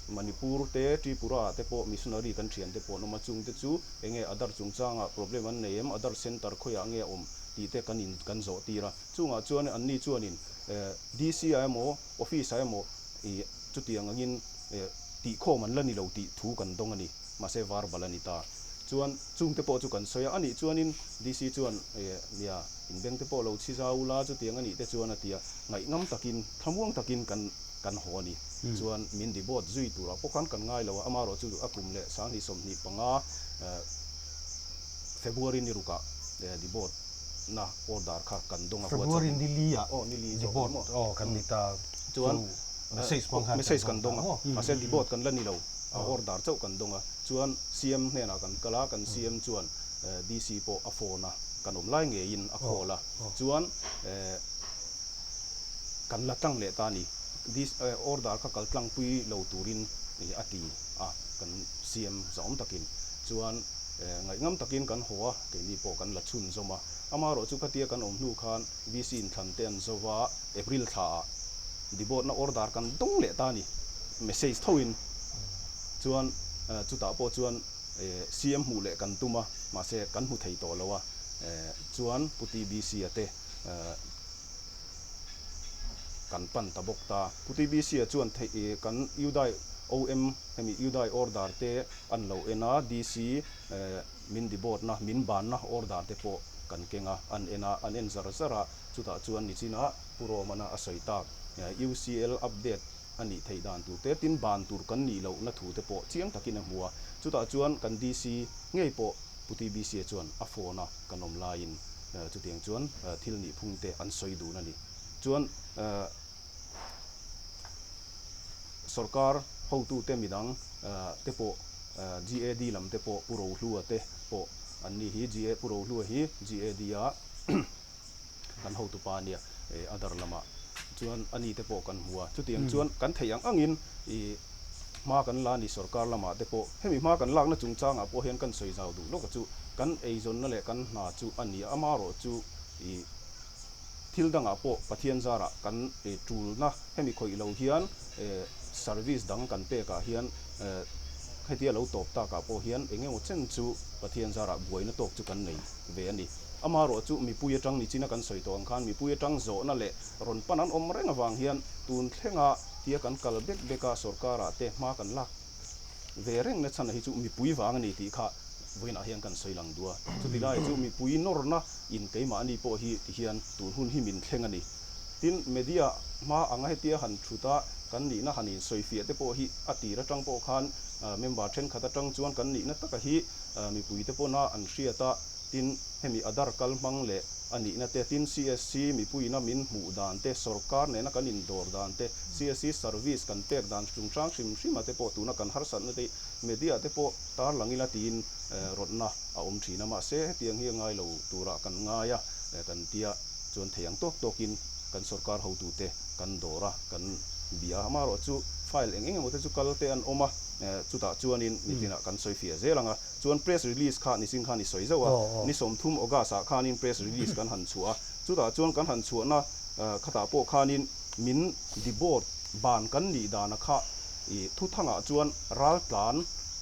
Manipur te Tripura ah te pawh missionary kan thian te pawh an awm a, chung te chu enge Aadhaar chungchangah problem an nei em, Aadhaar center khawiah nge a awm tih te kan in kan zawh tir a, chungah chuan anni chuanin DC ah emaw office ah emaw ih chutiang angin tihkhawm an la ni lo tih thu kan dawng a ni, mahse verbal a ni ta. Chuan chungte pawh chu kan sawi a, anih chuanin DC chuan nia inbeng te pawh lo chhi zau ula chutiang anih te chuan a ti a, ngaihnam takin thlamuang takin kan kan haw a ni. Chuan min dibawt zui turah pawh khan kan ngai lo a, amaherawh chu a kum leh 2025 February ni rukah dibawt na order kha kan dawng a, February ni li ah aw ni li zawk dibawt aw kan ni ta chuan message hmang khan message kan dawng a, mahse dibawt kan la ni lo a order chauh kan dawng a, chuan CM hnenah kan kal a, kan CM chuan DC pawh a phone a, kan awm lai ngeiin a call a, chuan kan la tlang leh ta a ni, order kha kal tlangpui lo turin a ti a, kan CM zahawm takin chuan ngaihngam takin kan haw a, keini pawh kan la chhunzawm a, amaherawh chu khatia kan awm hnu khan VC inthlan te an zo va, April thlaah dibawtna order kan dawng leh ta a ni, message thoin chuan chutah pawh chuan CM hmuh leh kan tum a, mahse kan hmu thei tawh lo a, chuan Pu TBC a te kan pan ta bawk ta. Pu TBC a chuan theih kan Udai OM hemi Udai order te an lo en a, DC min dibawtna min banna order te pawh kan keng a, an en a, an en zar zar a, chutah chuan nichinah Pu Romana a sawi tak UCL update a nih theih dan tur te, tin ban tur kan nih lohna thu te pawh chiang takin a hmu a, chutah chuan kan DC ngei pawh Pu TBC chuan a phone a kan awm laiin chutiang chuan thil nih phung te an sawi dun a ni. Chuan sorkar hotute midang te pawh GAD lam te pawh Pu Rohlua te pawh an ni hi, GA Pu Rohlua hi GAD a kan hotupa a nia a dar lamah chuan a ni te pawh kan hmu a, chutiang chuan kan theih ang angin ih hma kan la a ni sorkar lamah te pawh hemi hma kan lakna chungchangah pawh hian kan sawi zau duh lawk a chu kan eizawnna leh kan hna chu a ni a, amaherawh chu ih thil dangah pawh Pathian zarah kan tulna hemi khawih lo hian service dang kan pekah hian hetia lo tawp takah pawh hian eng emaw chen chu Pathian zarah buaina tawk chu kan nei ve a ni. Amaherawh chu mipui atang nichina kan sawi tawh ang khan mipui atang zawhna leh rawn pan an awm reng avang hian tun thlenga tia kan kal bek bek a sorkarah te hma kan lak ve reng na chhan hi chu mipui vang a ni tih kha vawiinah hian kan sawi lang duh a. Chuti lai chu mipui nawrna in keimahni pawh hi ti hian tun hun hi min thleng a ni. Tin, media hma anga hetia han thut a, kan nihna han insawifiah te pawh hi a tir atang pawh khan member thenkhat atang chuan kan nihna taka hi mipui te pawna an hriat a. Tin, hemi Aadhaar kal hmang leh a nihna te, tin CSC mipuiina min hmuh dan te, sorkar nena kan indawr dan te, CSC service kan pek dan chungchang hrim hrima te pawh tuna kan harsatna te hi media te pawh tarlang ila tiin rawtna a awm thin a. Mahse, hetiang hi a ngai lo turah kan ngai a, kan tia chuan thei ang tawk tawkin kan sorkar hotute kan dawr a, kan bia a. Amaherawh chu file eng eng emaw te chu kal te an awm a, chutah chuanin nitinah kan sawi fiah zel ang a. Chuan press release kha niching khan i sawi zauh a, ni 30 August ah khanin press release kan han chhuah a, chutah chuan kan han chhuahna khatah pawh khanin min deboard ban kan nih dana kha i thuthangah chuan raltlan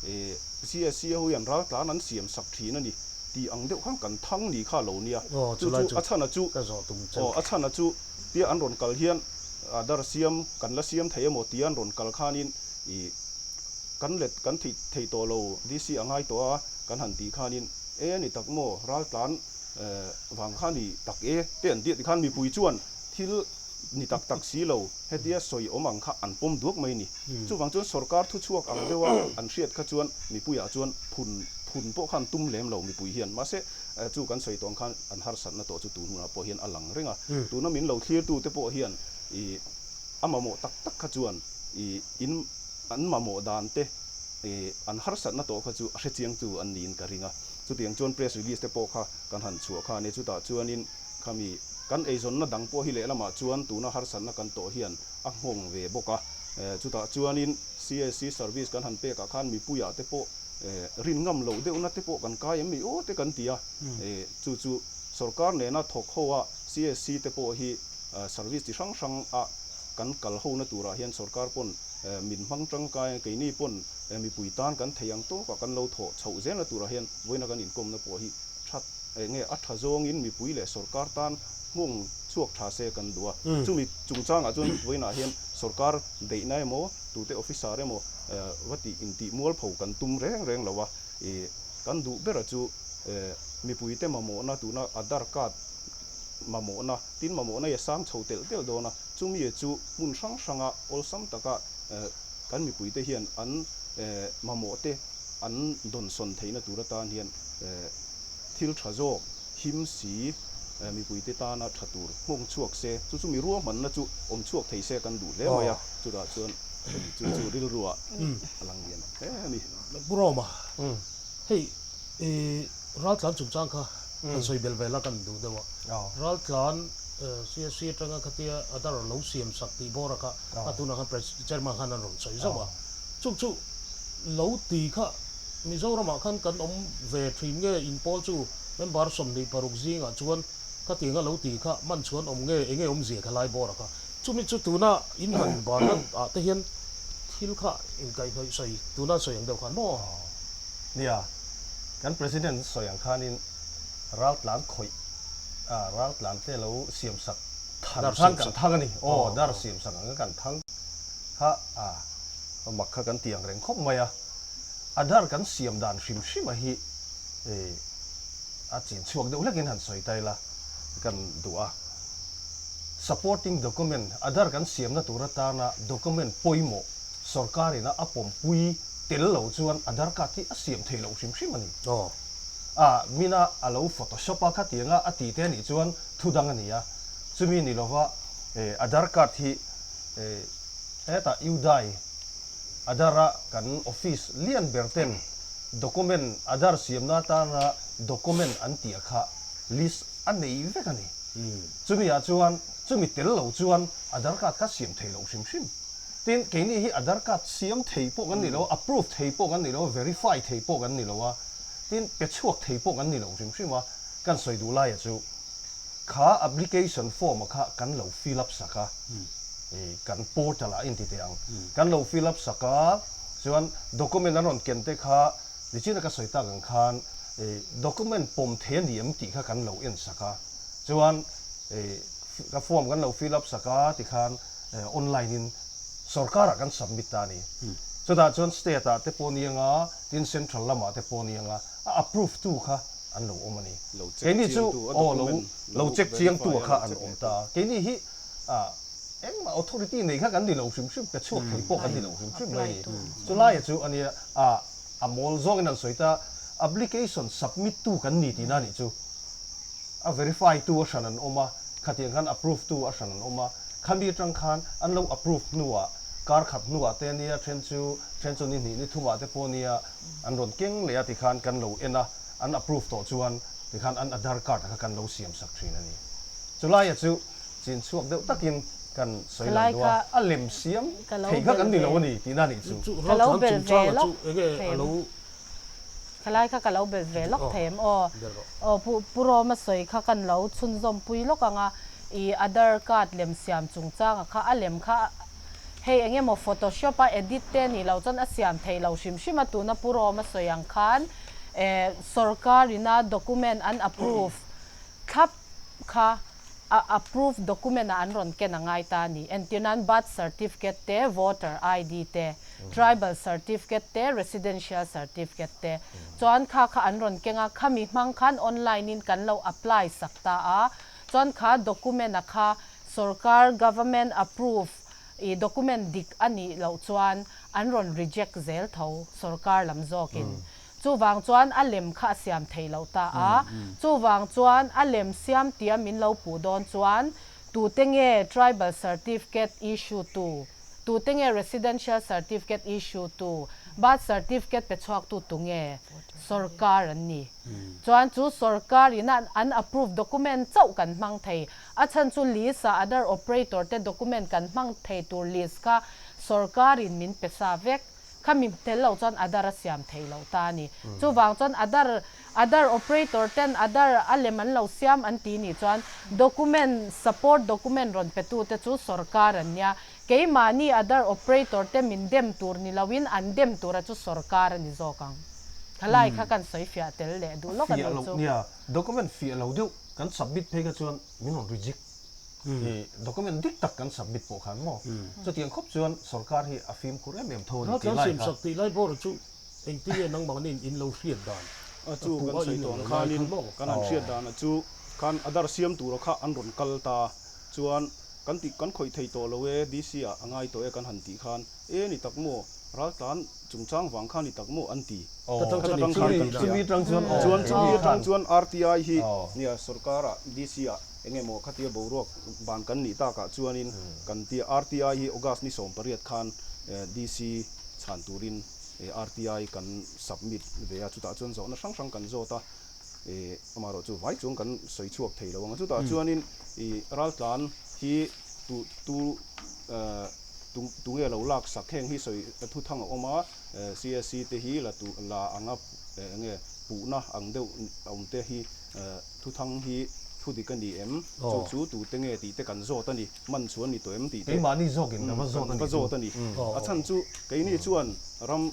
i CSC ho hian raltlan an siam sak thin a ni tih ang deuh khan kan thang ni kha a lo nia, chu chu a chhana chu aw a chhana chu tia an rawn kal hian dar siam kan la siam thei emaw tia an rawn kal khanin i Kan let kan thei thei tawh lo, DC a ngai tawh a, kan han tih khanin, E a ni tak maw, raltlan vang kha ni tak e te an tih khan mipui chuan thil ni tak tak si lo, hetia sawi awm ang kha an pawm duak mai ni. Chuvang chuan sorkar thuchhuak ang deuha an hriat kha chuan mipuiah chuan phun phun pawh khan tum lem lo mipui hian. Mahse, chu kan sawi tawh ang khan an harsatna tawh chu tun hunah pawh hian a lang reng a. Tuna min lo thlirtute pawh hian i a mamawh tak tak kha chuan i in An mamawh dan te an harsatna tawh kha chu a hrechiang chu an niin ka ring a. Chutiang chuan press release te pawh kha kan han chhuah kha a ni. Chutah chuanin khami kan eizawnna dang pawh hi lehlamah chuan tuna harsatna kan tawh hian a nghawng ve bawk a. Chutah chuanin CSC service kan han pekah khan mipuiah te pawh rin ngam loh deuhna te pawh kan kai em ni aw te kan ti a. Chu chu sorkar nena thawk ho a CSC te pawh hi service chi hrang hrang a kan kal hona turah hian sorkar pawn min hmang tangkai a, keini pawn mipui tan kan thei ang tawkah kan lo thawh chhoh zelna turah hian vawiina kan inkawmna pawh hi that enge a tha zawngin mipui leh sorkar tan nghawng chhuak tha se kan duh a. Chumi chungchangah chuan vawiinah hian sorkar beihna emaw tute officer emaw va tih intih mualpho kan tum reng reng lo a, ih. Kan duh bera chu mipuite mamawhna tuna Aadhaar card mamawhna tin mamawhna hi a sang chho telh telh dawn a, chumi chu hmun hrang hranga awlsam taka kan mipuite hian an mamawhte an dawnsawn theihna tur atan hian thil tha zawk him si mipuite tana tha tur nghawng chhuak se, chu chu mi ruahmanna chu awm chhuak thei se kan duh hle mai a, chutah chuan chu chu rilruah a lang lian hle a ni. Pu Roma, hei raltlan chungchang kha kan sawi belh ve la kan duh deuh a, raltlan CSC atanga khatia Aadhaar lo siam sak tih bawra kha a tunah khan Chairman khan an rawn sawi zauh a, chung chu lo ti kha Mizoramah khan kan awm ve thin nge in pawl chu member 26 zingah chuan khatianga lo ti kha man chuan awm nge enge awmzia kha lai bawra kha chumi chu tuna in han ban ah te hian thil kha inkaihhnawih sawi tuna sawi ang deuh khan maw? Nia, kan President sawi ang khanin raltlan khawih a raltlan te lo siam sak than khan kan thang a ni. Aw, dar siam sak ang kan thang kha a mak kha kan ti ang reng khawp mai a. Aadhaar kan siam dan hrim hrim a hi a chin chhuak deuh hlekin han sawi ta ila kan duh a. Supporting document, Aadhaar kan siamna tur atana document pawimawh sorkarina a pawmpui tel lo chuan Aadhaar card hi a siam thei loh hrim hrim a ni. A mina a lo photoshop a khatianga a ti te anih chuan thu dang a ni a. Chumi ni lova Aadhaar card hi hetah UDAI Aadhaar-a kan office lian ber ten document Aadhaar siamna atana document an tih kha list a nei vek a ni. Chumi ah chuan chumi tel lo chuan Aadhaar card kha siam thei lo hrim hrim. Tin, keini hi Aadhaar card siam thei pawh kan ni lo a, approve thei pawh kan ni lo a, verify thei pawh kan ni lo a, tin, pe chhuak thei pawh kan ni lo hrim hrim a. Kan sawi duh laia chu kha application form a kha kan lo fill up sak a, kan portal ah inti teh ang, kan lo fill up sak a, chuan document an rawn ken te kha nichina ka sawi tak ang khan document pawm thei a ni em tih kha kan lo en sak a, chuan ka form kan lo fill up sak a tikhan online in sorkar ah kan submit ta a ni. Chutah chuan state ah te pawh ni anga tin central lamah te pawh ni anga a approve tu kha an lo awm a ni. Keini chu aw lo lo check chiangtu a kha an awm ta. Keini hi engmah authority nei kha kan ni lo hrim hrim, pe chhuak thei pawh kan ni lo hrim hrim mai a ni. Chulaia chu a nia a mawl zawngin an sawi ta, application submit tu kan ni tihna a nih chu. A verify tu a hran an awm a, khatiang khan approve tu a hran an awm a. Khami atang khan an lo approve hnuah kar khat hnuah te nia then chu then chu ni hnih ni thumah te pawh nia an rawn keng leh a tikhan kan lo en a. An approve tawh chuan tikhan an Aadhaar card kha kan lo siam sak thin a ni. Chulaia chu chin chhuak deuh takin kan sawi lang duh a, a lem siam thei kha kan ni lo a ni tihna a nih chu. Ka lo bel ve lawk thei em? Khalai kha ka lo bel ve lawk thei em? Aw, aw Pu Pu Roma sawi kha kan lo chhunzawm pui lawk ang a, i Aadhaar card lem siam chungchanga kha a lem kha hei eng emaw photoshop a edit te a nih loh chuan a siam theih loh hrim hrim a, tuna Pu Roma sawi ang khan Sorkar ina document an approve thlap kha a approve document ah an rawn ken a ngai ta a ni. Entir nan birth certificate te, voter ID te, tribal certificate te, residential certificate te. Chuan kha kha an rawn keng a, khami hmang khan online in kan lo apply sak ta a, chuan kha document a kha sorkar government approve i document dik a nih loh chuan an rawn reject zel tho sorkar lam zawkin. Chuvang chuan a lem kha a siam theih loh ta a. Chuvang chuan a lem siam tia min lo puh dawn chuan tute nge tribal certificate issue tu, tute nge residential certificate issue tu, birth certificate pe chhuak tu tu nge sorkar an ni. Chuan chu sorkar in a an approve document chauh kan hmang thei. A chhan chu list ah other operator te document kan hmang thei tur list kha sorkar in min pe sa vek. Kha mi tel lo chuan Aadhaar a siam theih loh ta a ni. Chuvang chuan Aadhaar Aadhaar operator ten Aadhaar a lem an lo siam an ti nih chuan document support document rawn pe tu te chu sorkar an nia. Keimahni Aadhaar operator te min dem tur ni loin an dem tura chu sorkar a ni zawk ang. Khalai kha kan sawi fiah tel leh duh lawk a Fiah nih loh chu. nia, document fiah lo deuh kan submit phei kha chuan min rawn reject. I document dik tak kan submit pawh khan maw? Chutiang khawp chuan sorkar hi a fimkhur em em tho a ni tih lai kha. Raltlan siamsak tih lai bawr chu engtin nge nangmahni in lo hriat dan? Chu puh kan a sawi in tawh ang lo lai khanin khan maw? kan han hriat danah chu khan Aadhaar siam tura kha an rawn kal ta chuan kan tih kan khawih thei tawh lo e DC ah a ngai tawh e kan han tih khan e ni tak maw raltlan chungchang vang kha ni tak maw an ti. Kha ta tang khan kan hria. Chuan chumi atang chuan RTI hi nia sorkar ah DC ah enge maw khatia boruak ban kan nih takah chuanin kan tia RTI hi August ni 18 khan DC chhan turin RTI kan submit ve a, chutah chuan zawhna hrang hrang kan zawt a, amaherawh chu vai chuang kan sawi chhuak thei lo ang a, chutah chuanin raltlan hi tu tu tunge lo lak sak heng hi sawi thuthang a awm a, CSC te hi la tu la anga enge puhna ang deuh awm te hi thuthang hi thu dik a ni em, chu chu tute nge tih te kan zawt a ni. Man chuan ni tawh em tih te Keimahni zawkin ka va zawt a ni zawt a ni. A chhan chu keini chuan ram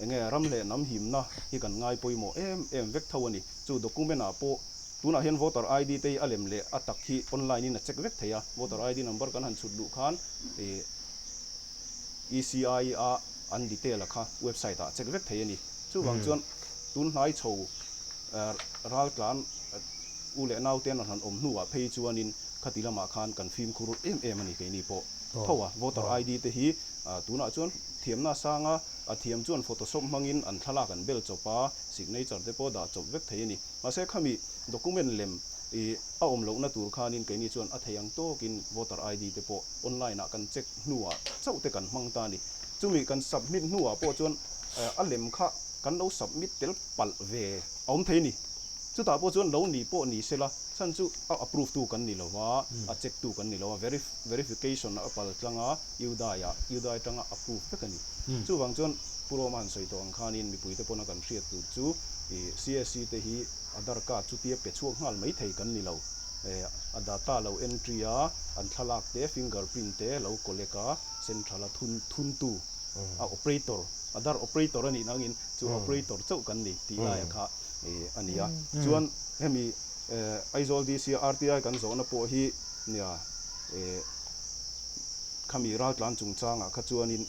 enge ram leh hnam himna hi kan ngai pawimawh em em vek tho a ni. Chu document ah pawh tunah hian voter ID te hi a lem leh a tak hi online in a check vek thei a. Voter ID number kan han chhut luh khan ECI a an detail a kha website ah check vek thei a ni. Chuvang chuan tun hnai chho raltlan u leh naute an han awm hnuah phei chuanin Khati lamah khan kan fimkhur em em a ni keini pawh tho a, voter ID te hi tunah chuan thiamna a sang a, a thiam chuan photoshop hmangin an thlalak an bel chawp a, signature te pawh dah chawp vek thei a ni. Mahse khami document lem i a awm lohna tur khanin keini chuan a thei ang tawkin voter ID te pawh online ah kan check hnuah chauh te kan hmang ta a ni. Chumi kan submit hnuah pawh chuan a lem kha kan lo submit tel palh ve a awm thei a ni. Chutah pawh chuan lo ni pawh ni sela, chhan chu a approve tu kan ni lo va, a check tu kan ni lo a, verification a pal tlang a, UDAI ah, UDAI atanga approve vek a ni. Chuvang chuan Pu Roma han sawi tawh ang khanin mipuite pawna kan hriat tur chu CSC te hi Aadhaar card chutia pe chhuak nghal mai thei kan ni lo. A data lo entry a, an thlalak te, fingerprint te lo collect a, central a thun thuntu, a operator, Aadhaar operator a nih nangin chu operator chauh kan ni tih laia kha a ni a. Chuan hemi Aizawl DC a RTI kan zawhna pawh hi nia khami raltlan chungchangah kha chuanin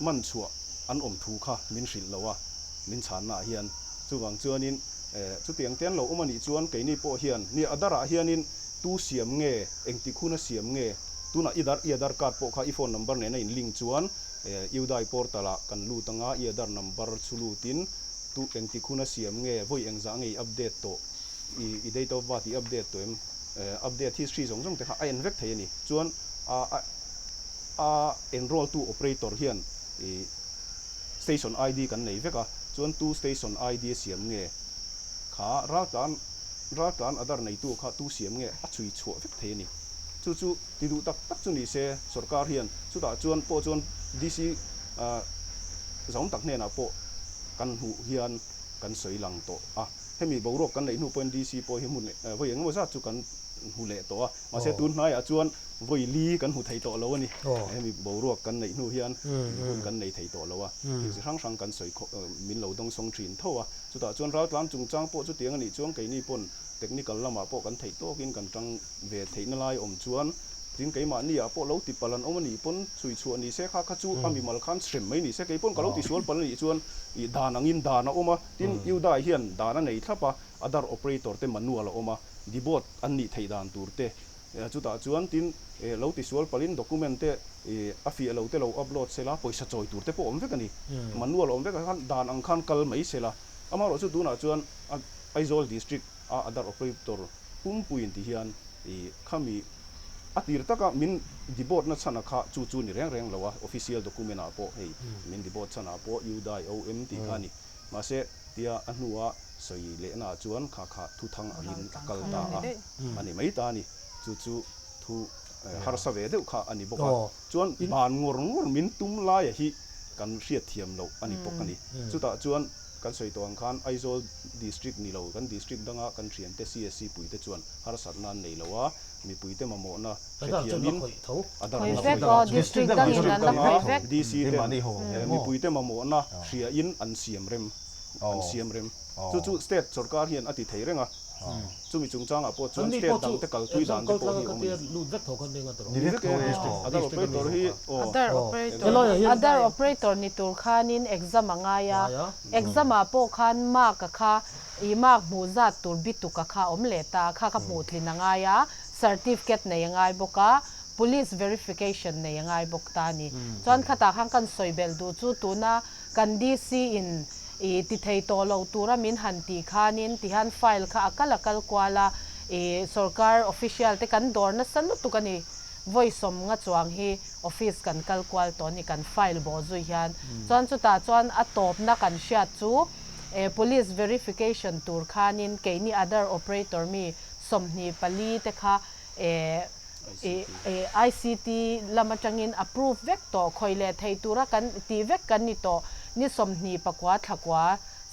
man chhuah an awm thu kha min hrilh lo a, min chhannaah hian. Chuvang chuanin chutiang te an lo awm a nih chuan keini pawh hian nia a darah hianin tu siam nge, engtik huna siam nge, tunah i dar i Aadhaar card pawh kha i phone number nena in link chuan UDAI portal ah kan lut anga i Aadhaar number chu lutin Tu engtik hun a siam nge, vawi engzah nge i update tawh, i i date of birth i update tawh em, update history zawng zawng te kha a en vek thei a ni. Chuan a a a enroll tu operator hian i station ID kan nei vek a, chuan tu station ID a siam nge kha raltlan raltlan Aadhaar neitu kha tu siam nge a chhui chhuah vek thei a ni. Chu chu ti duh tak tak chu ni se sorkar hian chutah chuan pawh chuan DC zawng tak hnenah pawh kan hmuh hian kan sawi lang tawh a. Hemi boruak kan neih hnu pawhin DC pawh hi hmun vawi engemaw zat chu kan hmu leh tawh a. Mahse tun hnaiah chuan vawi li kan hmu thei tawh lo a ni. Hemi boruak kan neih hnu hian hun kan nei thei tawh lo a. Thil chi hrang hrang kan sawi min lo dawngsawng thin tho a. Chutah chuan raltlan chungchang pawh chutiang a nih chuan keini pawn technical lamah pawh kan theih tawkin kan tang ve theihna lai awm chuan tin keimahni ah pawh lo ti palh an awm a nih pawn chhui chhuah ni se kha kha chu a mimal khan hrem mai ni se kei pawn ka lo ti sual palh a nih chuan ih dan angin dan a awm a tin Udai hian dan a nei thlap a Aadhaar operator te manual a awm a debot an nih theih dan tur te chutah chuan tin lo ti sual palhin document te ih a fiah lo te lo upload se la pawisa chawi tur te pawh awm vek a ni manual a awm vek a khan dan ang khan kal mai se la amaherawhchu tunah chuan Aizawl district a Aadhaar operator Pumpuiin ti hian i khami a tir taka min debot na chhan a kha chu chu ni reng reng lo a, official document ah pawh hei min debot chhan ah pawh UDAI OM tih kha a ni. Mahse tia a hnua sawi lehna ah chuan kha kha thuthang angin a kal ta a, a ni mai ta a ni. Chu chu thu harsa ve deuh kha a ni bawk a. Chuan ban ngawr ngawr min tum laia hi kan hriatthiam loh a ni bawk a ni. Chutah chuan Kan sawi tawh ang khan Aizawl District ni lo, kan District danga kan thiante CSC puite chuan harsatna an nei lo a, mipuite mamawhna hrethiamin Adhar an la khawih vek. District danga DC ten mipuite mamawhna hriain an siam rem, an siam rem. Chu chu State sorkar hian a ti thei reng a. Chumi chungchangah pawh chuan state dangte kalpui dan te pawh hi awm a ni. Ni vek tho e. Aadhaar operator hi aw. Aadhaar operator ni tur khanin exam a ngai a, exam ah pawh khan mark a kha i mark hmuh zat tur bituk a kha awm leh ta, kha kha hmuh tlin a ngai a, certificate nei a ngai bawk a, police verification nei a ngai bawk ta a ni. Chuan khatah khan kan sawi belh duh chu tuna kan DC in i ti thei tawh loh tura min han tih khanin tihian file kha a kal a kal kual a, i sorkar official te kan dawr nasa lutuk a ni. Vawi sawmnga chuang hi office kan kal kual tawh a ni kan file bawh zui hian. Chuan chutah chuan a tawpna kan hriat chu police verification tur khanin keini other operator mi 24 te kha ICT lam atangin approve vek tawh, khawi leh thei tura kan tih vek kan ni tawh. Ni 29 thlakua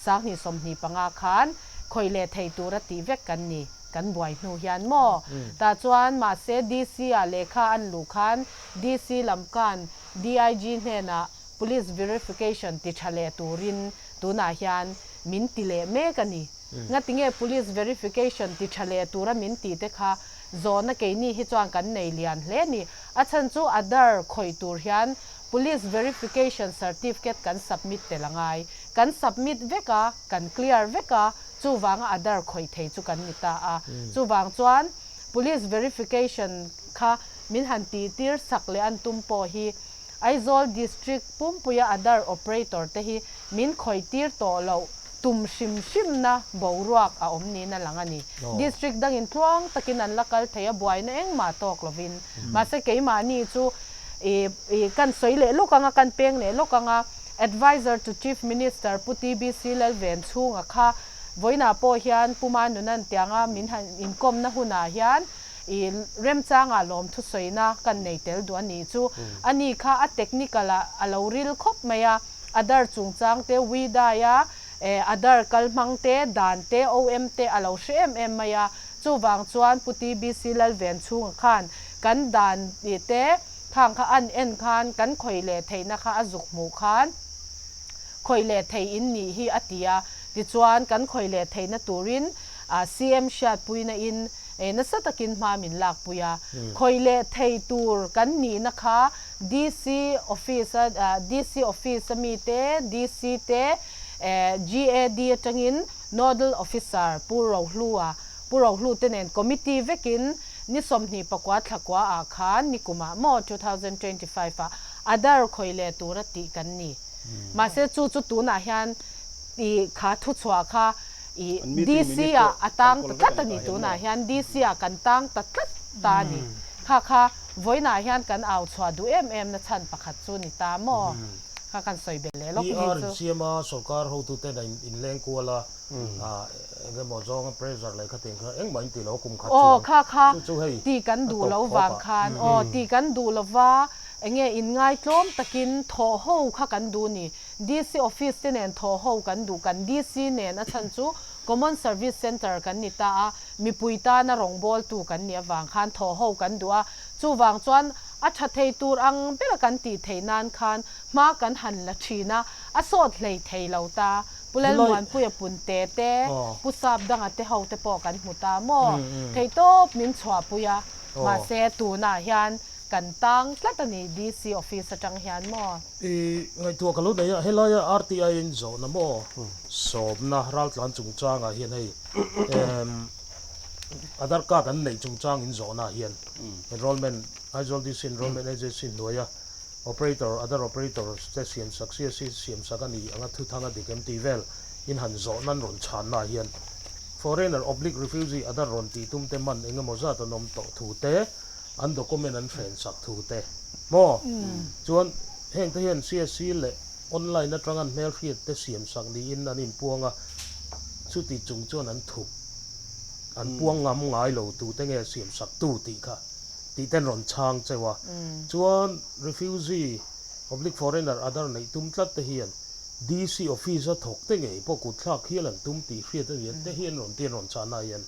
2025 khan khawi leh thei tura tih vek kan ni, kan buai hnu hian maw? Tah chuan mahse DC ah lehkha an luh khan DC lam khan DIG hnenah police verification ti tha leh turin tunah hian min ti leh mek a ni. Ngatinge police verification ti tha leh tura min tih te kha Zawhna keini hi chuan kan nei lian hle ni. A chhan chu Aadhaar khawih tur hian Police Verification Certificate kan submit tel a ngai. Kan submit vek a, kan clear vek a, chuvanga Aadhaar khawih thei chu kan ni ta a. Chuvang chuan Police Verification kha min han tihtir sak leh an tum pawh hi Aizawl District pumpuia Aadhaar Operator te hi min khawih tir tawh loh tum hrim hrimna boruak a awm niin a lang a ni. District dangin tluang takin an la kal thei a, buaina engmah tawk lovin. Mahse keimahni chu i kan sawi leh lawk anga, kan peng leh lawk anga, Adviser to Chief Minister Pu TBC Lalven chhunga kha vawiinah pawh hian Pu Manunan tianga min han inkawmna hunah hian I remchangah lawmthu sawina kan nei tel duh a nih chu. A ni kha a technical ah a lo ril khawp mai a, Aadhaar chungchang te, WIDAI a Aadhaar kal hmang te, dan te, OM te a lo hre em em mai a. Chuvang chuan Pu TBC Lalven chhunga khan kan dan te khang kha an en khan kan khawih leh theihna kha a zuk hmuh khan khawih leh thei in nih hi a ti a. Tichuan kan khawih leh theihna turin CM hriatpuina in nasa takin hma min lakpui a, khawih leh thei tur kan nihna kha DC office a DC office a mite, DC te, GAD atangin Nodal Officer Pu Rohlua, Pu Rohlu te nen committee vekin ni 29 thlakua ah khan nikumah maw 2025 ah Aadhaar khawih leh tura tih kan ni. Mahse chu chu tunah hian i kha thuchhuah kha I DC ah a tang ta tlat a ni tunah hian DC ah kan tang ta tlat ta a ni. Kha kha vawiinah hian kan au chhuah duh em em na chhan pakhat chu ni ta maw? Kha kan sawi belh leh lawk ni PR chu. insiam a sorkar hotute a inleng kual a, eng emaw zawnga pressure leh khatiang kha engmah in ti lo kum khat Aw chuang kha kha chu chu hei ti kan a duh tawp lo khawp vang ah. khan aw ti kan duh lova enge inngaitlawm takin thawh ho kha kan duh ni. DC office te nen thawh ho kan duh kan DC nen a chhan chu Common Service Centre kan ni ta a, mipui tana rawngbawltu kan nih avang khan thawh ho kan duh a, chuvang chuan a tha thei tur ang bera kan tih theih nan khan hma kan han la thin a, a sawt hlei thei lo ta. Pu Lalmuanpuia Punte te, Pu Sapdanga te ho te pawh kan hmu ta maw? Theihtawp min chhuahpui a, mahse tunah hian Kan tang tlat a ni DC office atang hian maw? I ngaihtuah ka lo nei a, helaia RTI in zawhna maw sawmna raltlan chungchangah hian hei Aadhaar card an neih chungchang in zawhna ah hian enrollment Aizawl DC enrollment agency hnuaia operator Aadhaar operator te siamsak CSC siamsak a ni anga thuthang a dik em tih vel in han zawhna an rawn chhanna ah hian foreigner oblique refugee Aadhaar rawn tih tum te man engemaw zat an awm tawh thu te an document an hren sak thu te maw? Chuan heng te hian CSC leh online atang an hmelhriat te siam sak niin an inpuang a, chuti chung chuan an thup, an puang ngam ngai lo tu te nge siam sak tu tih kha tih ten rawn chhang cheu a. Chuan refugee oblique foreigner other neih tum tlat te hian DC office a thawk te ngei pawh kut thlak hial an tum tih hriat a ni a, te hi an rawn ti an rawn chahna ah hian.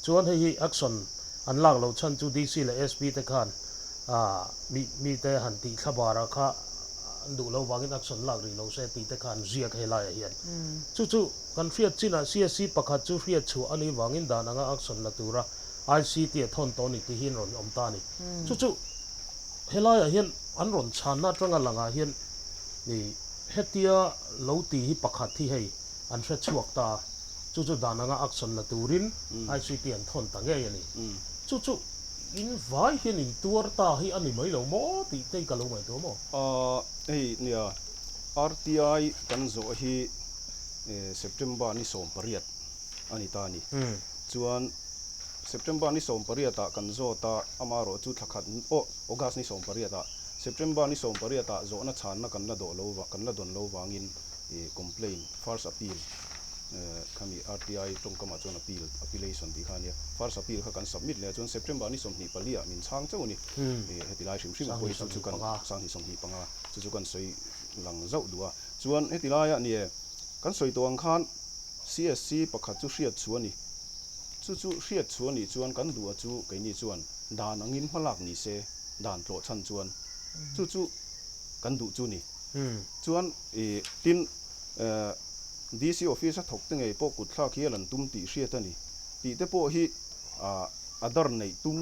Chuan hei hi action An lak loh chhan chu DC leh SP te khan mi mite han tih thla barah kha an duh lo vangin action lak rih lo se tih te kha an ziak helaiah hian. Chu chu kan hriat chinah CSC pakhat chu hriat chhuah a nih vangin dan anga action la tura ICT a thawn tawh a ni tih hi an rawn awm ta a ni. Chu chu helaiah hian an rawn chhanna atanga langah hian hetia lo ti hi pakhat hi hei an hre chhuak ta a, chu chu dan anga action la turin ICT an thawn ta ngei a ni. Chu chu in vai hian in tuar ta hi a ni mai lo maw tih te hi ka lo ngaihtuah maw? Hei nia, RTI kan zawh hi September ni 18 a ni ta a ni. Chuan September ni 18 ah kan zawt a, amaherawh chu thla khat aw August ni 18 ah September ni 18 ah zawhna chhanna kan la dawh lo kan la dawn lo vangin ih complaint first appeal khami RTI tawngkamah chuan appeal appellation tih kha a nia first appeal kha kan submit leh a chuan September ni 24 ah min chhang chauh a ni ih heti lai hrim hrim a pawi chu chu kan 2025 chu chu kan sawi lang zauh duh a chuan heti laiah ni e kan sawi tawh ang khan CSC pakhat chu hriat chu a ni chu chu hriat chu a nih chuan kan duh a chu keini chuan dan angin hma lak ni se dan tlawh chhan chuan chu chu kan duh chu ni. Chuan i tin DC office a thawk te ngei pawh kut thlak hial an tum tih hriat a ni. Tih te pawh hi adar neih tum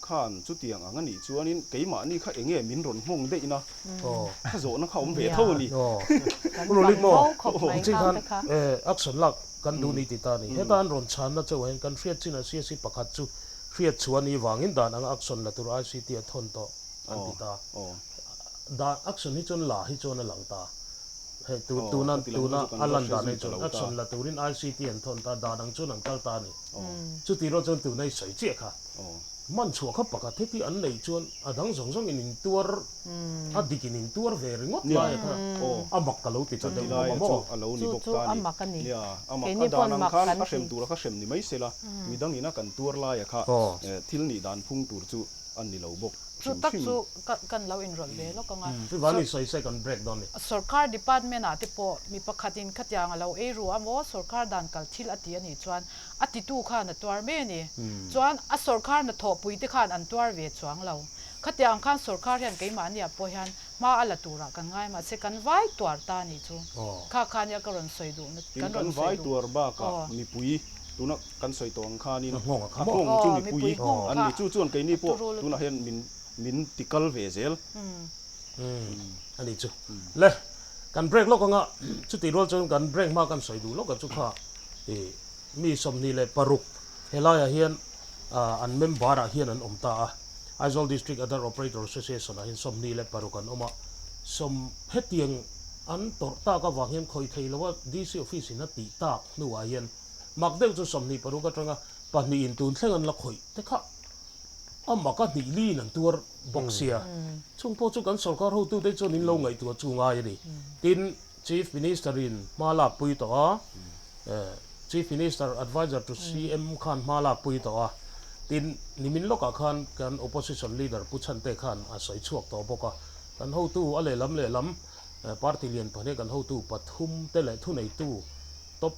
khan chutiang ang a nih chuanin keimahni kha enge min rawn nghawng daih na kha zawhna kha awm ve tho a ni. Rulik maw? Chi khan action lak kan duh ni ti ta a ni. Heta an rawn chhanna chauh ah hian kan hriat chin a CSC pakhat chu hriat chhuah a nih vangin dan anga action la tur ICT a thawn tawh an ti ta. Dan action hi chuan la hi chuan a lang ta. Hei tu tuna tuna a lan dan hi chuan action la turin ICT an thawn ta, dan ang chuan an kal ta a ni. Chuti rual chuan tuna i sawi chiah kha. Man chhuah kha pakhat heti an neih chuan a dang zawng zawng in intuar a dik in intuar ve ringawt lai a kha a mak ka lo ti ta deuh bawk a maw. Chu chu a mak a ni. Keini pawn mak kan ti. A hrem tura kha hrem ni mai sela, midangin a kan tuar laia kha thil nih dan phung tur chu a ni lo bawk Chu hrim tak hrim. chu ka kan lo inrawlh ve lawk ang a. Chuvangin sawi se kan break dawn ni. Sorkar department ah te pawh mi pakhatin khatiang a lo ei ru a maw sorkar dan kal thil a ti a nih chuan a titu khan a tuar mai a ni. Chuan a sorkar hnathawhpui te khan an tuar ve chuang lo. Khatiang khan sorkar hian keimahni ah pawh hian hma a la turah kan ngai mahse kan vai tuar ta a nih chu. Kha kha nia ka rawn sawi duh na Tin kan kan rawn sawi vai duh. tuar bakah mipui tuna Kan sawi tawh ang khanin A nghawng a kha a nghawng chu mipui nghawng an kha ni. Chu chuan keini a pawh turu lutuk. tunah hian min min ti kal ve zel. A ni chu. Le, kan break lawk anga chutih rual chuan kan break hma kan sawi duh lawk a chu kha i mi 26 helaiah hian an member ah hian an awm ta a. Aizawl District Aadhaar Operator Association ah hian 26 an awm a. Sawm hetiang an tawrh tak avang hian khawih thei loa DC office in a tih tak hnuah hian Mak deuh chu 26 atanga pahnihin tun thleng an la khawih te kha a mak a hnih liin an tuar bawk sia. Chung pawh chu kan sorkar hotute chuan in lo ngaihtuah chu ngai a ni. Tin, Chief Minister in hma lak pui tawh a, Chief Minister Adviser to CM khan hma lak pui tawh a, tin, nimin lawkah khan kan Opposition Leader Pu Chhante khan a sawi chhuak tawh bawk a. Kan hotu a lehlam lehlam party lian pahnih kan hotu pathum te leh thuneitu top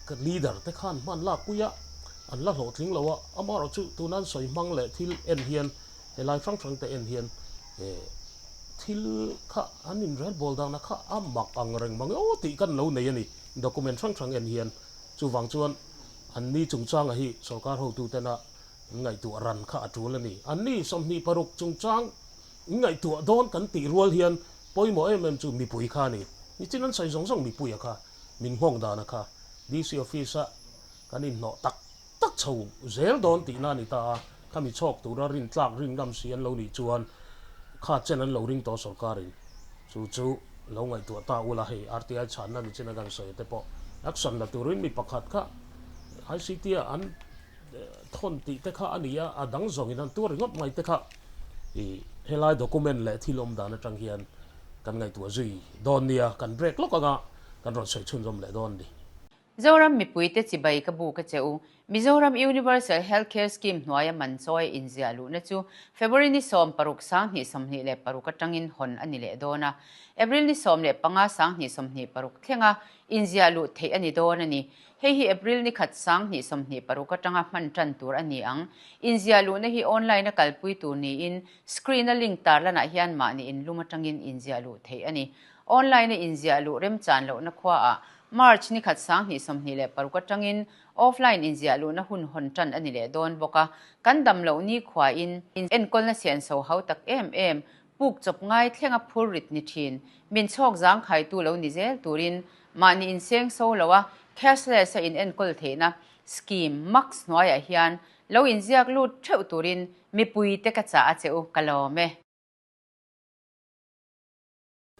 Ka leader te khan hman lak pui a, an la hlawhtling lo a, amaherawh chu tuna an sawi hmang leh thil en hian helai hrang hrang te en hian thil kha an inrel bawl dana kha a mak ang reng mang e aw tih kan lo nei a ni, document hrang hrang en hian. Chuvang chuan an ni chungchanga hi sorkar hotu tena ngaihtuah ran kha a tul a ni. An ni 26 chungchang ngaihtuah dawn kan tih rual hian pawimawh em em chu mipui kha a ni. Nichin an sawi zawng zawng mipuia kha. Min nghawng dana kha DC office a kan inhnawh tak tak chho zel dawn tihna a ni ta a, khami chhawk tura rin tlak rin ngam si an lo nih chuan kha chen an lo ring tawh sorkarin chu chu lo ngaihtuah ta ula hei RTI chhanna ni chin a kan sawi te pawh action la turin mi pakhat kha ICT ah an thawn tih te kha a ni a, a dang zawngin an tuar ringawt mai te kha i helai document leh thil awm dan atang hian kan ngaihtuah zui dawn nia, kan break lawk anga kan rawn sawi chhunzawm leh dawn a ni. Zoram mipuite chibai ka buk a che u. Mizoram Universal Health Care Scheme hnuaia man chawi inziah luhna chu February ni 16 2026 atangin hawn a ni leh dawn a. April ni 15 2026 thlenga inziah luh theih a ni dawn a ni. Hei hi April ni khat 2026 atanga hman tan tur a ni ang. Inziah luhna hi online a kalpui tur niin screen a link tarlanah hian mahni inlum atangin inziah luh theih a ni. Online a inziah luh remchan lohna khuaah March ni khat 2026 atangin offline inziah luhna hun hawn tan a ni leh dawn bawk a. Kan dam loh ni khuain enkawlna sianso hau tak em em, puk chawp ngai thlenga phur rit ni thin, min chhawk zangkhaitu lo ni zel turin mahni inseng so lo a cashless a inenkawl theihna scheme max hnuaiah hian lo inziak lut theuh turin mipuite ka chah a che u, ka lawm e.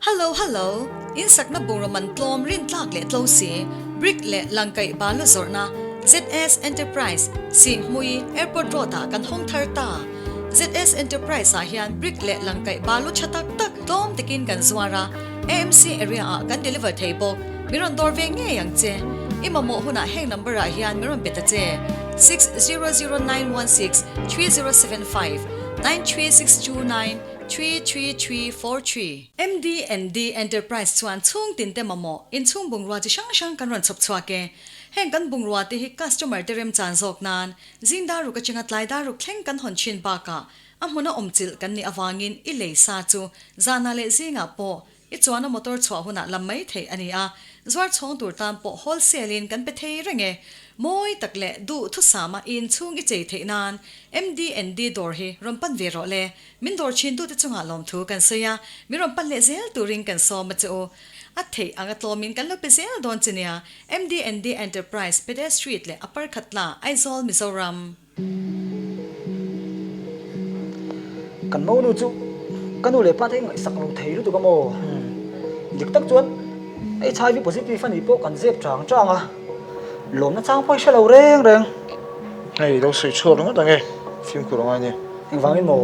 Hello hello, in sakna bungraw man tlawm rintlak leh tlo si, brick leh langkaih balu zawrhna ZS Enterprise, Sihhmui, Airport Road ah kan hawng thar ta. ZS Enterprise ah hian brick leh langkaih balu tha tak tak tlawm takin kan zuar a, AMC area ah kan deliver thei bawk. Min rawn dawr ve ngei ang che. I mamawh hunah heng number ah hian min rawn pe ta che, 600916 3075 93629 33343. MDND Enterprise chuan chhung tin te mamawh inchhung bungrua chi hrang hrang kan rawn chhawp chhuak e. Heng kan bungrua te hi customer te remchan zawk nan zing dar ruk atanga tlai dar ruk thleng kan hawn thin bakah a hmuna awm chilh kan nih avangin i lei sa chu zahna leh zingah pawh I chuan a motor chhuah hunah lam mai theih a ni a, zuar chhawng tur tan pawh wholesale in kan pe thei reng e. Mawi tak leh duh thusama i inchhung i chei theih nan MDND dawr hi rawn pan ve rawh le. Min dawr thin tute chungah lawmthu kan sawi a, min rawn pan leh zel turin kan sawm a che u. A theih anga tlawmin kan lo pe zel dawn che nia. MDND Enterprise, Pede Street leh Upper Khatla, Aizawl, Mizoram. Kan monu chu ka nu leh pa te ngaihsak lo thei lutuk a maw? Dik tak chuan HIV positive a nih pawh kan zep chang chang a, lawmna chang pawh i hre lo reng reng. Hei lo sawi chhuak ringawt ang e, fimkhur angai nia. Engvangin maw?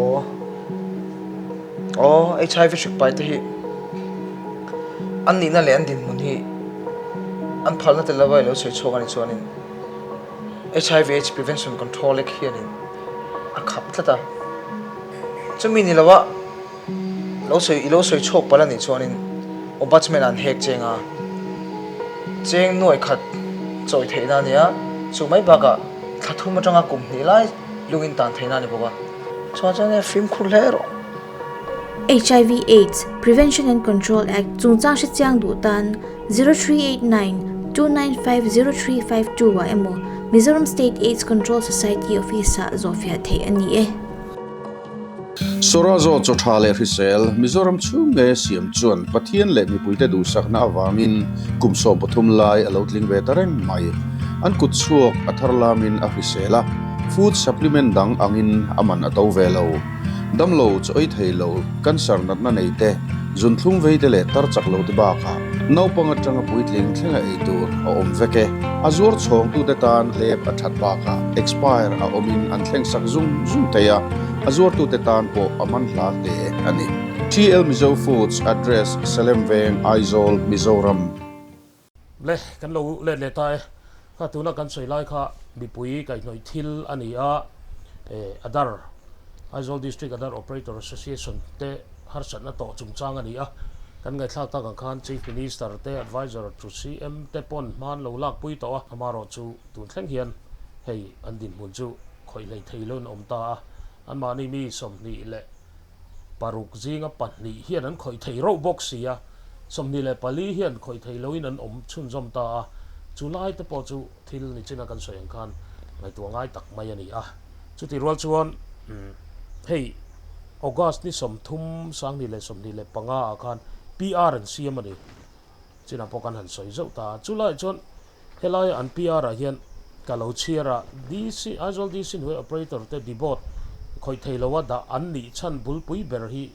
Aw, HIV hrik pai te hi an nihna leh an dinhmun hi an phalna tel lova i lo sawi chhuak a nih chuanin HIV aids Prevention Control Act hianin a khap tlat a, chumi ni lova lo sawi i lo sawi chhuak palh a nih chuanin Ombudsman an hek cheng a, cheng nuai khat chawi theihna a ni a, chu mai bakah thla thum atanga kum hnih lai lungin tan theihna a ni bawk a. Chuan chuan fimkhur hle rawh. HIV Aids, Prevention and Control Act chungchang hrechiang duh tan 0389 295 0352 ah emaw Mizoram State Aids Control Society Office ah zawhfiah theih a ni e. Sawrazo chaw tha leh hrisel Mizoram chhung nge siam chuan Pathian leh mipuite duhsakna avangin kum 13 lai a lo tling ve ta reng mai. An kut chhuak a thar lamin a hrisel a, food supplement dang angin a man a to ve lo. Damlo chu ei thei lo, cancer natna nei te, zunthlum vei te leh tar chak lo te bakah naupang atanga puitling thlenga ei tur a awm vek e. A zuar chhawngtute tan hlep a that bakah expire a awmin an thleng sak zung zung thei a, a zuartute tan pawh a man hla hle a ni. TL Mizo Foods Address, Salem Veng, Aizawl, Mizoram. Le, kan lo let leh ta e. Kha tuna kan sawi lai kha mipui kaihhnawih thil a ni a, eh Adar, Aizawl District Adar Operator Association te harsatna tawh chungchang a ni a. Kan ngaihthlak tak ang khan Chief Minister te Adviser to CM te pawn hma an lo lakpui tawh a, amaherawhchu tun thleng hian hei an dinhmun chu khawih hlei thei loin a awm ta a, anmahni mi 26 zinga pahnih hian an khawih thei rauh bawk si a, 24 hian khawih thei loin an awm chhunzawm ta a, chu lai te pawh chu thil ni china kan sawi ang khan ngaihtuah ngai tak mai a ni a. Chutih rual chuan hei August ni 30 2025 ah khan PR an siam a ni, china pawh kan han sawi zauh ta a, chu laiah chuan Helaia an PR ah hian ka lo chhiar a, DC, Aizawl DC hnuai operator te debot khawih thei loa dah an nih chhan bulpui ber hi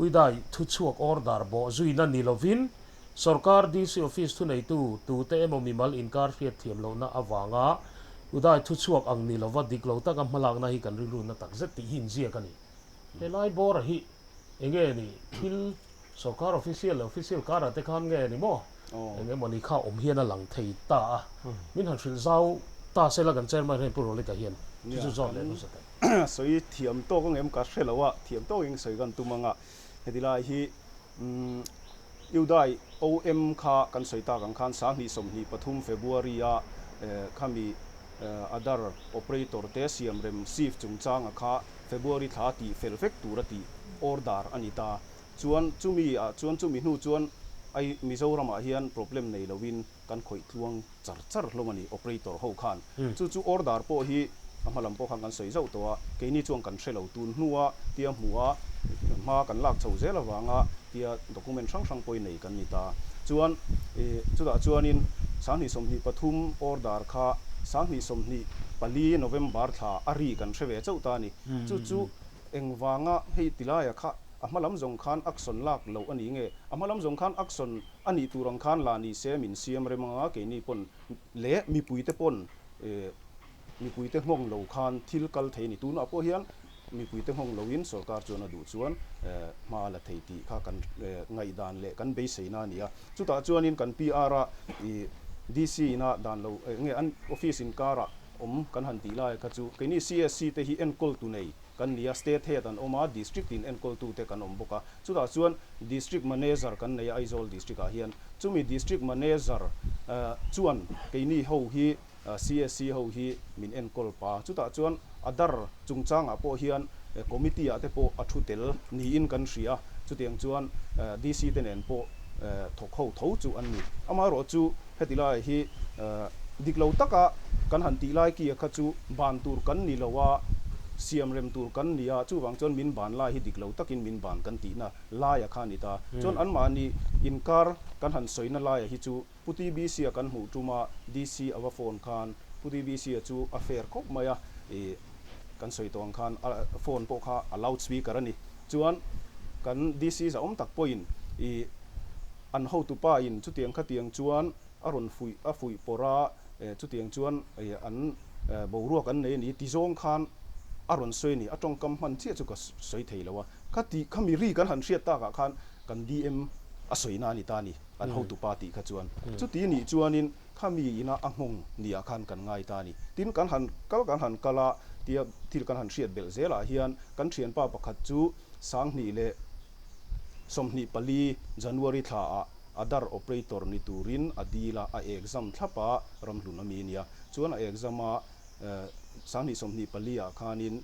Uidai thuchhuak order bawh zuina ni lovin sorkar DC office thuneitu tute emaw mimal inkar hriat thiam lohna avanga Udai thuchhuak ang ni lova dik lo taka hmalakna hi kan rilruna takzet tih hi inziak a ni. Helai bawra hi enge ni thil sorkar official leh official karah te khan nge ni maw? Eng emawni kha awm hian a lang thei ta a, min han hrilh zau ta sela kan chairman hian Pu Rolika hian chu chu zawt leh hmasa ta. Sawi thiam tawk ang em ka hre lo a, thiam tawkin sawi kan tum ang a, heti lai hi Udai OM kha kan sawi tak ang khan 2023 February a khami Adhar operator te siamrem shift chungchanga kha February thla tih fel vek tura tih order a ni ta. Chuan chumi ah chuan chumi hnu chuan ai Mizoram ah hian problem nei lo in kan khawih tluang char char hlawm a ni operator ho khan. Chu chu order pawh hi a hma lam pawh khan kan sawi zauh tawh a, keini chuan kan hre lo tun hnu a tia hmuh a hma kan lak chho zel avanga tia document hrang hrang pawhin nei kan ni ta. Chuan chutah chuanin 2023 order kha 2024 November thla a ri kan hre ve chauh ta a ni. Chu chu Engvanga hei tilaia kha a hma lam zawng khan action lak loh a ni nge? A hma lam zawng khan action a nih tur ang khan la ni se min siam rem anga keini pawn leh mipuite pawn mipuite nghawng lo khan thil kal thei a ni. Tunah pawh hian mipuite nghawng loin sorkar chuan a duh chuan hma a la thei tih kha kan ngaihdan leh kan beiseina a ni a. Chutah chuanin kan PR a DC ina dan lo nge an office inkarah awm kan han tih lai kha chu keini CSC te hi enkawltu nei kan ni a, State Head an awm a, District in enkawltute kan awm bawk a, chutah chuan District Manager kan nei a Aizawl District ah hian, chumi District Manager chuan keini ho hi CSC ho hi min enkawl pa, chutah chuan Adhar chungchangah pawh hian Committee ah te pawh a thu tel niin kan hria, chutiang chuan DC te nen pawh thawk ho tho chu an ni. Amaherawhchu Heti lai hi dik lo taka kan han tih lai kia kha chu ban tur kan ni lo a, siam rem tur kan ni a, chuvang chuan min ban lai hi dik lo takin min ban kan tihna laia kha a ni ta. Chuan anmahni inkar kan han sawina laia hi chu Pu TBC-a kan hmuh tum a, DC a va phone khan Pu TBC-a chu a fair khawp mai a, ih kan sawi tawh ang khan a phone pawh kha a loud speaker a ni. Chuan kan DC zahawm tak pawhin ih An hotupa in chutiang khatiang chuan a rawn fuih a fuih pawrh a, chutiang chuan an boruak an nei a ni ti zawng khan a rawn sawi a ni. A tawngkam hman chiah chu ka sawi thei lo a, khati khami ri kan han hriat takah khan kan DM a sawina a ni ta a ni, an hotupa tih kha chuan. Chuti nih chuanin khami ina a nghawng niah khan kan ngai ta a ni. Tin, kan han kal kan han kal a, tia thil kan han hriat belh zelah hian kan thianpa pakhat chu 2024 January thla ah Adhar operator ni turin a dil a, a exam thlap a, ramhlun a mi nia. Chuan a exam a 2024 ah khanin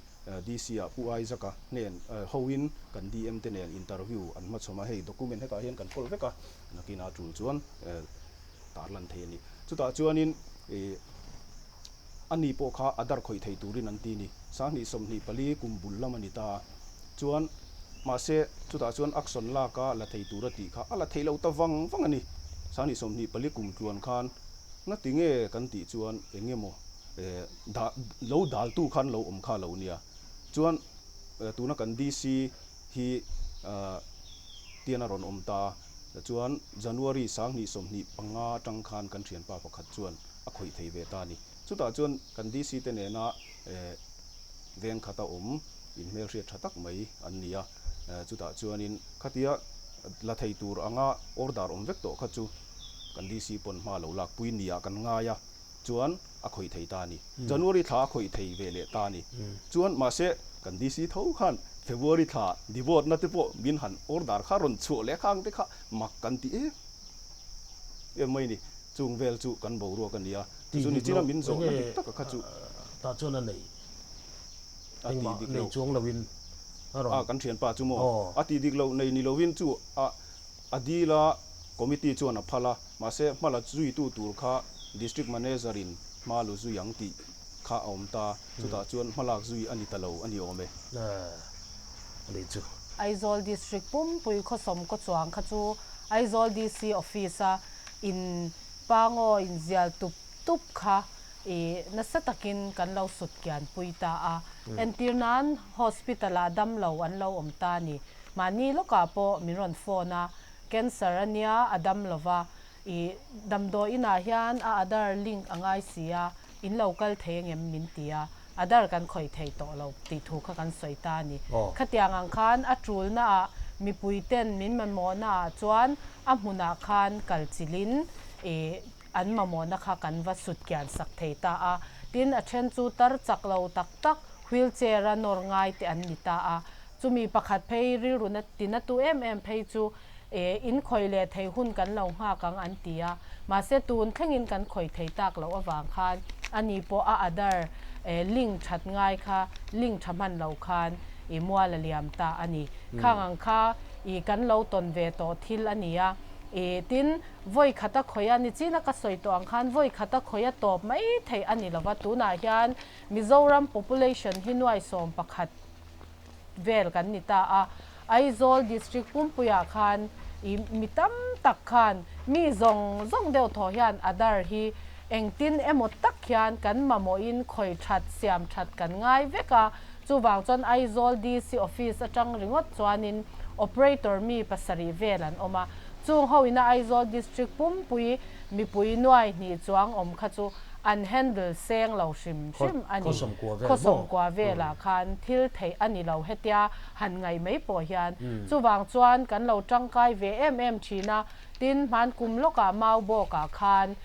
DC ah Pu Isaac-a hnen hoin kan DM te nen interview an hmachhawm a, hei document hetah hian kan kawl vek a, nakinah tul chuan tarlan thei a ni. Chutah chuanin A ni pawh kha a dar khawih thei turin an ti ni. 2024 kum bul lam a ni ta. Chuan, mahse, chutah chuan action lak a la thei tur a tih kha a la theih loh ta vang vang a ni. 2024 kum tluan khan ngati nge kan tih chuan eng emaw dah lo daltu khan lo awm kha lo nia. Chuan, tuna kan DC hi tian a rawn awm ta. Chuan, January 2025 atang khan kan thianpa pakhat chuan a khawih thei ve ta a ni. Chutah chuan kan DC te nena veng khata awm inhmelhriat tha tak mai an ni a, chutah chuanin khatia la thei tur anga order awm vek tawh kha chu kan DC pawn hma lo lakpui nia kan ngai a, chuan a khawih thei ta a ni. January thla a khawih thei ve leh ta a ni. Chuan mahse kan DC tho khan February thla devote na te pawh min han order kha rawn chhuah leh khang te kha mak kan ti em em mai a ni. Chung vel chu kan boruak a nia. Ti Chu dik nichina loh min zawhna enge dik taka kha chu. Tah chuan a nei. A ti Engmah dik nei loh. chuang loin a rawn. A kan thianpa chu maw? Aw. A ti dik loh nei ni loin chu a a dil a, committee chuan a phal a, mahse hmala zuitu tur kha District Manager in hma lu zui ang tih kha a awm ta. Chutah chuan hmalak zui a ni ta lo a ni awm e. A ni chu. Aizawl District pumpui khawsawm kaw chuang kha chu Aizawl DC Office a In pangaw in zial tup tup kha i nasa takin kan lo sut kian pui ta a. Entir nan hospital ah damlo an lo awm ta ni. Mahni lawkah pawh min rawn phone a, cancer a nia a dam lova, i damdawi inah hian a Aadhaar link a ngai si a, in lo kal thei angem min ti a, Aadhaar kan khawih thei tawh lo tih thu kha kan sawi ta a ni. Khatiang ang khan a tulna ah Mipui ten min mamawhna ah chuan a hmunah khan kal chilhin ih an mamawhna kha kan va sut kian sak thei ta a. Tin, a then chu tar chak lo tak tak wheel chair a nawr ngai te an ni ta a. Chumi pakhat phei rilruna tina tu em em phei chu ih in khawih leh thei hun kan lo nghak ang an ti a. Mahse tun thlengin kan khawih thei tak loh avang khan ani pawh a Aadhaar link that ngai kha link tha hman lo khan ih mual a liam ta a ni. Khang ang kha ih kan lo tawn ve tawh thil a ni a. Ih tin, vawi khat a khawih a, nichina ka sawi tawh ang khan vawi khat a khawih a tawp mai theih a ni lova, tunah hian Mizoram population hi nuai 11 vel kan ni ta a, Aizawl District pumpuiah khan ih mi tam tak khan mi zawng zawng deuh thaw hian Aadhaar hi engtin emaw tak hian kan mamawhin khawi that siam that kan ngai vek a, chuvang chuan Aizawl DC office atang ringawt chuanin operator mi pasarih vel an awm a, chung ho ina Aizawl District pumpui mipui nuai hnih chuang awm kha chu an handle seng lo hrim hrim a ni. Khaw sawmkua velah khan thil theih a ni lo hetia han ngaih mai pawh hian. Chuvang chuan kan lo tangkai ve em em thin a, tin hman kum lawkah mau bawkah khan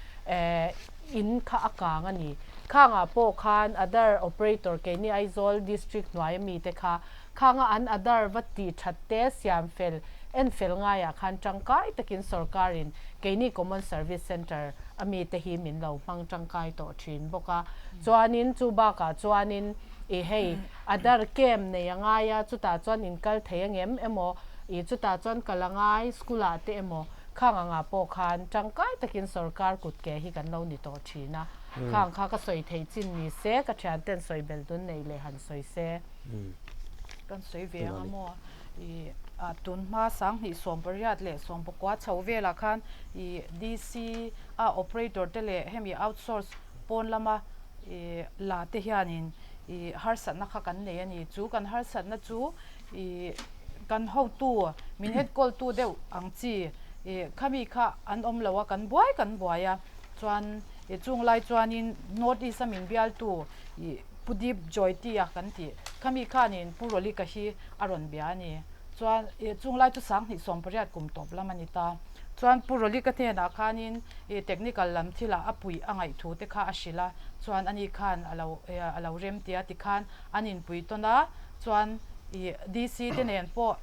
in kha a kang a ni. Khangah pawh khan Aadhaar operator keini Aizawl district hnuaia mite kha khanga an Aadhaar va tih that te siam fel en fel ngaiah khan tangkai takin sorkarin keini Common Service Centre a mite hi min lo hmang tangkai tawh thin bawk a. Chuanin chu bakah chuanin ih hei Aadhaar camp nei a ngai a, chutah chuan in kal thei angem emaw ih chutah chuan kal a ngai school ah te emaw khang angah pawh khan tangkai takin sorkar kut ke hi kan lo ni tawh thin a. Khang kha ka sawi theih chin ni se, ka thian ten sawi bel dun nei leh han sawi se. Kan sawi ve ang a maw? Ih ah tun hma 2018 leh 19 chho velah khan ih DC a operator te leh hemi outsource pawn lama ih la te hianin ih harsatna kha kan nei a ni. Chu kan harsatna chu ih kan hotu min headcall tu deuh ang chi ih khami kha an awm lo a kan buai kan buai a chuan ih chung lai chuanin North East a min bialtu ih Pu Deep Joyti a kan tih khami khanin Pu Rolika hi a rawn bia a ni. Chuan ih chung lai chu 2018 kum tawp lam a ni ta. Chuan Pu Rolika hnenah khanin ih technical lam thilah a puih a ngaih thu te kha a hrilh a, chuan ani khan a lo a lo rem tia tikhan an inpui tawn a, chuan ih DC te nen pawh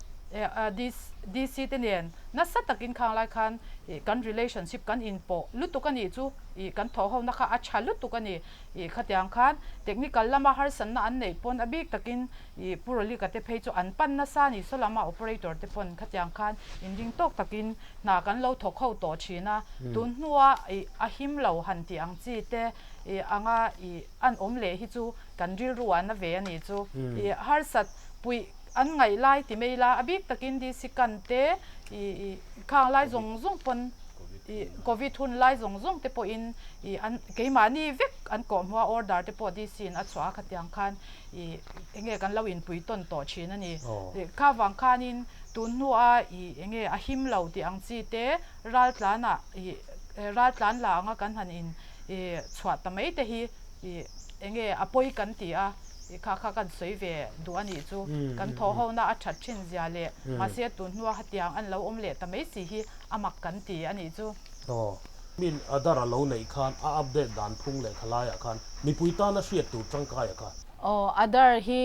DC te nen nasa takin khang lai khan ih kan relationship kan inpawh lutuk a nih chu ih kan thawh ho na kha a tha lutuk a ni. Ih khatiang khan technical lama harsatna an neih pawn a bik takin ih Pu Rolika te phei chu an pan nasa a ni. Saw lama operator te pawn khatiang khan inring tawk takin hna kan lo thawk ho tawh thin a. Tun hnua ih a him lo han tih ang chi te ih anga ih an awm leh hi chu kan rilru ah na ve a ni chu. Ih harsat puih an ngaih lai ti mai la a bik takin DC kan te ih khang lai zawng zawng pawn ih covid hun lai zawng zawng te pawhin ih an keimahni vek an kawhhmuh a order te pawh DC in a chhuah a khatiang khan ih eng nge kan lo inpui tawn tawh thin a ni. Ih kha vang khanin tun hnua ih eng nge a him lo tih ang chi te ral tlanah ih ral tlan la anga kan han in ih chhuah ta mai te hi ih eng nge a pawi kan ti a ih kha kha kan sawi ve duh a nih chu. Kan thawh hona a that thin zia leh mahse tun hnua hetiang an lo awm leh ta mai si hi a mak kan ti a nih chu. Aw. Min Aadhaar a lo neih khan a update dan phung lehkha laiah khan mipui tana hriat tur tangkai a kha. Aw, Aadhaar hi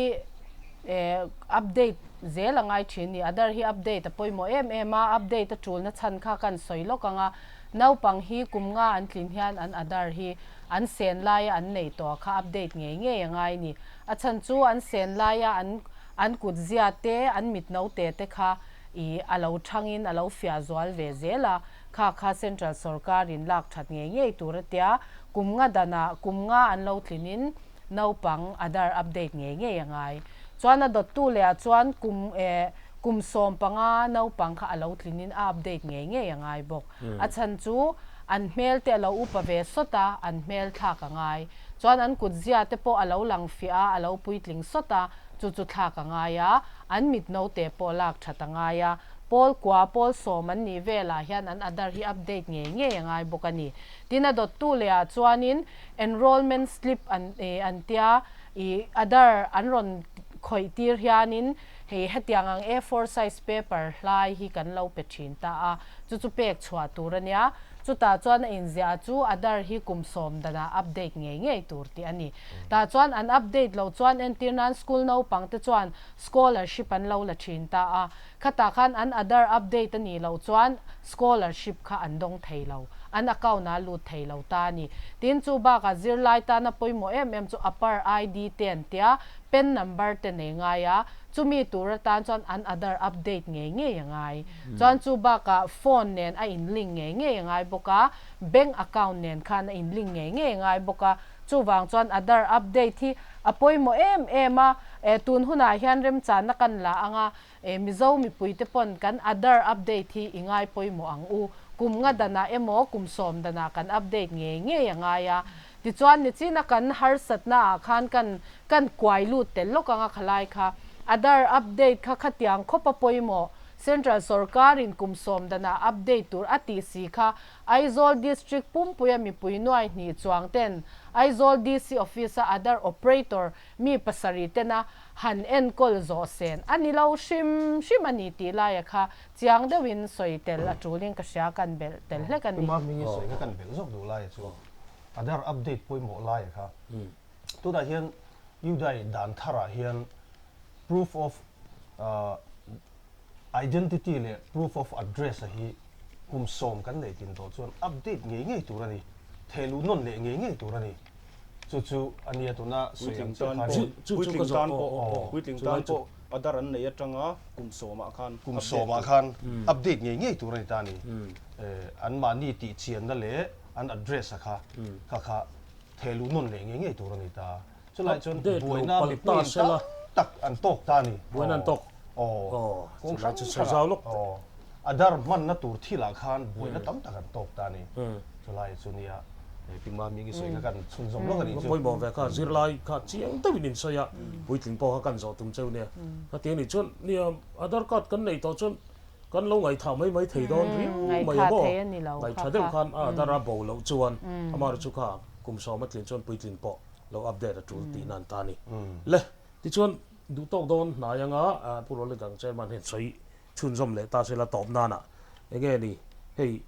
update zel a ngai thin ni. Aadhaar hi update a pawimawh em em a, update a tulna chhan kha kan sawi lawk ang a. Naupang hi kum nga an tlin hian an Aadhaar hi an sen laia an nei tawh a kha update ngei ngei a ngai ni. A chhan chu an sen laia an an kut zia te, an mit note te kha ih a lo thangin a lo fiah zual ve zel a. Kha kha Central sorkar in lak that ngei ngei tur a tia, kum nga danah kum nga an lo tlinin naupang Aadhaar update ngei ngei a ngai. Chuan a dawttu leh ah chuan kum eh kum 15 naupang kha a lo tlinin a update ngei ngei a ngai bawk. A chhan chu an hmel te a lo upa ve sawt a, an hmel thlak a ngai. Chuan an kut zia te pawh a lo lang fiah a, a lo puitling sawt a, chu chu thlak a ngai a, an mit note pawh lak that a ngai a. Pawl kua, pawl sawm an nih velah hian an Aadhaar hi update ngei ngei a ngai bawk a ni. Tin, a dawttu leh ah chuanin enrollment slip an an tia ih Aadhaar an rawn khawih tir hianin hei hetiang ang A4 size paper hlai hi kan lo pe thin ta a, chu chu pek chhuah tur a nia. Chutah chuan a inziah chu Aadhaar hi kum sawm danah update ngei ngei tur tih a ni. Tah chuan an update loh chuan entir nan school naupang te chuan scholarship an lo la thin ta a, khatah khan an Aadhaar update a nih loh chuan scholarship kha an dawng thei lo, an account ah lut thei lo ta a ni. Tin, chu bakah zirlai tana pawimawh em em chu APAR ID te an tia, pen number te nei ngai a, chumi tur atan chuan an Aadhaar update ngei ngei a ngai. Chuan chu bakah phone nen a in link ngei ngei a ngai bawk a, bank account nen khan a in link ngei ngei a ngai bawk a, chuvang chuan Aadhaar update hi a pawimawh em em a, eh tun hunah hian remchanna kan la ang a, eh Mizo mipuite pawn kan Aadhaar update hi i ngai pawimawh ang u, kum nga danah emaw kum sawm danah kan update ngei ngei a ngai a, tichuan nichina kan harsatna ah khan kan kan kuai lut tel lawk ang a khalai kha Aadhaar update kha khatiang khawp a pawimawh. Central sorkarin kum sawm danah update tur a tih si kha Aizawl District pumpuia mipui nuai hnih chuang ten Aizawl DC Office-a Aadhaar operator mi pasarih tena han enkawl zawh sen a ni lo hrim hrim a ni tih laia kha chiang deuhin sawi tel a tulin ka hria kan belh tel hlek a ni. Tuma hmingin sawi kha kan belh zawk duh laia chu Aadhaar update pawimawh laia kha tunah hian Udai dan tharah hian proof of Identity leh proof of address a hi kum sawm kan neih tin tawh chuan update ngei ngei tur a ni, thehluh nawn leh ngei ngei tur a ni. Chu chu a nia tuna sawi ang chiah khan. Puitling tan pawh, puitling tan pawh Aadhaar an neih atanga kum sawmah khan Kum sawmah khan update ngei ngei tur a ni ta a ni. Anmahni tih chianna leh an address a kha kha kha thehluh nawn leh ngei ngei tur a ni ta. Chulai chuan buaina mipui in tam tak an tawk ta a ni. Buaina an tawk. Aw. Kawng hrang hrangah. Aw. Aadhaar hmanna tur thilah khan buaina tam tak an tawk ta a ni. Chulai chu nia Pi Mami ngi sawi kha kan chhunzawm lawk a nih chu. Pawimawh ve kha zirlai kha chiang deuhin in sawi a, puitling pawh kha kan zawh tum cheu nia. Khatiang nih chuan nia Aadhaar card kan neih tawh chuan kan lo ngaihthah mai mai thei dawn riau mai a maw? Ngaihthah deuh khan Aadhaar a bo loh chuan amaherawhchu kha kum sawm a tlin chuan puitling pawh lo update a tul tih nan ta a ni. Le, tichuan duh tawk dawn hnai anga Pu Rawlidang Chairman hian sawi chhunzawm leh ta sela tawp nanah enge ni hei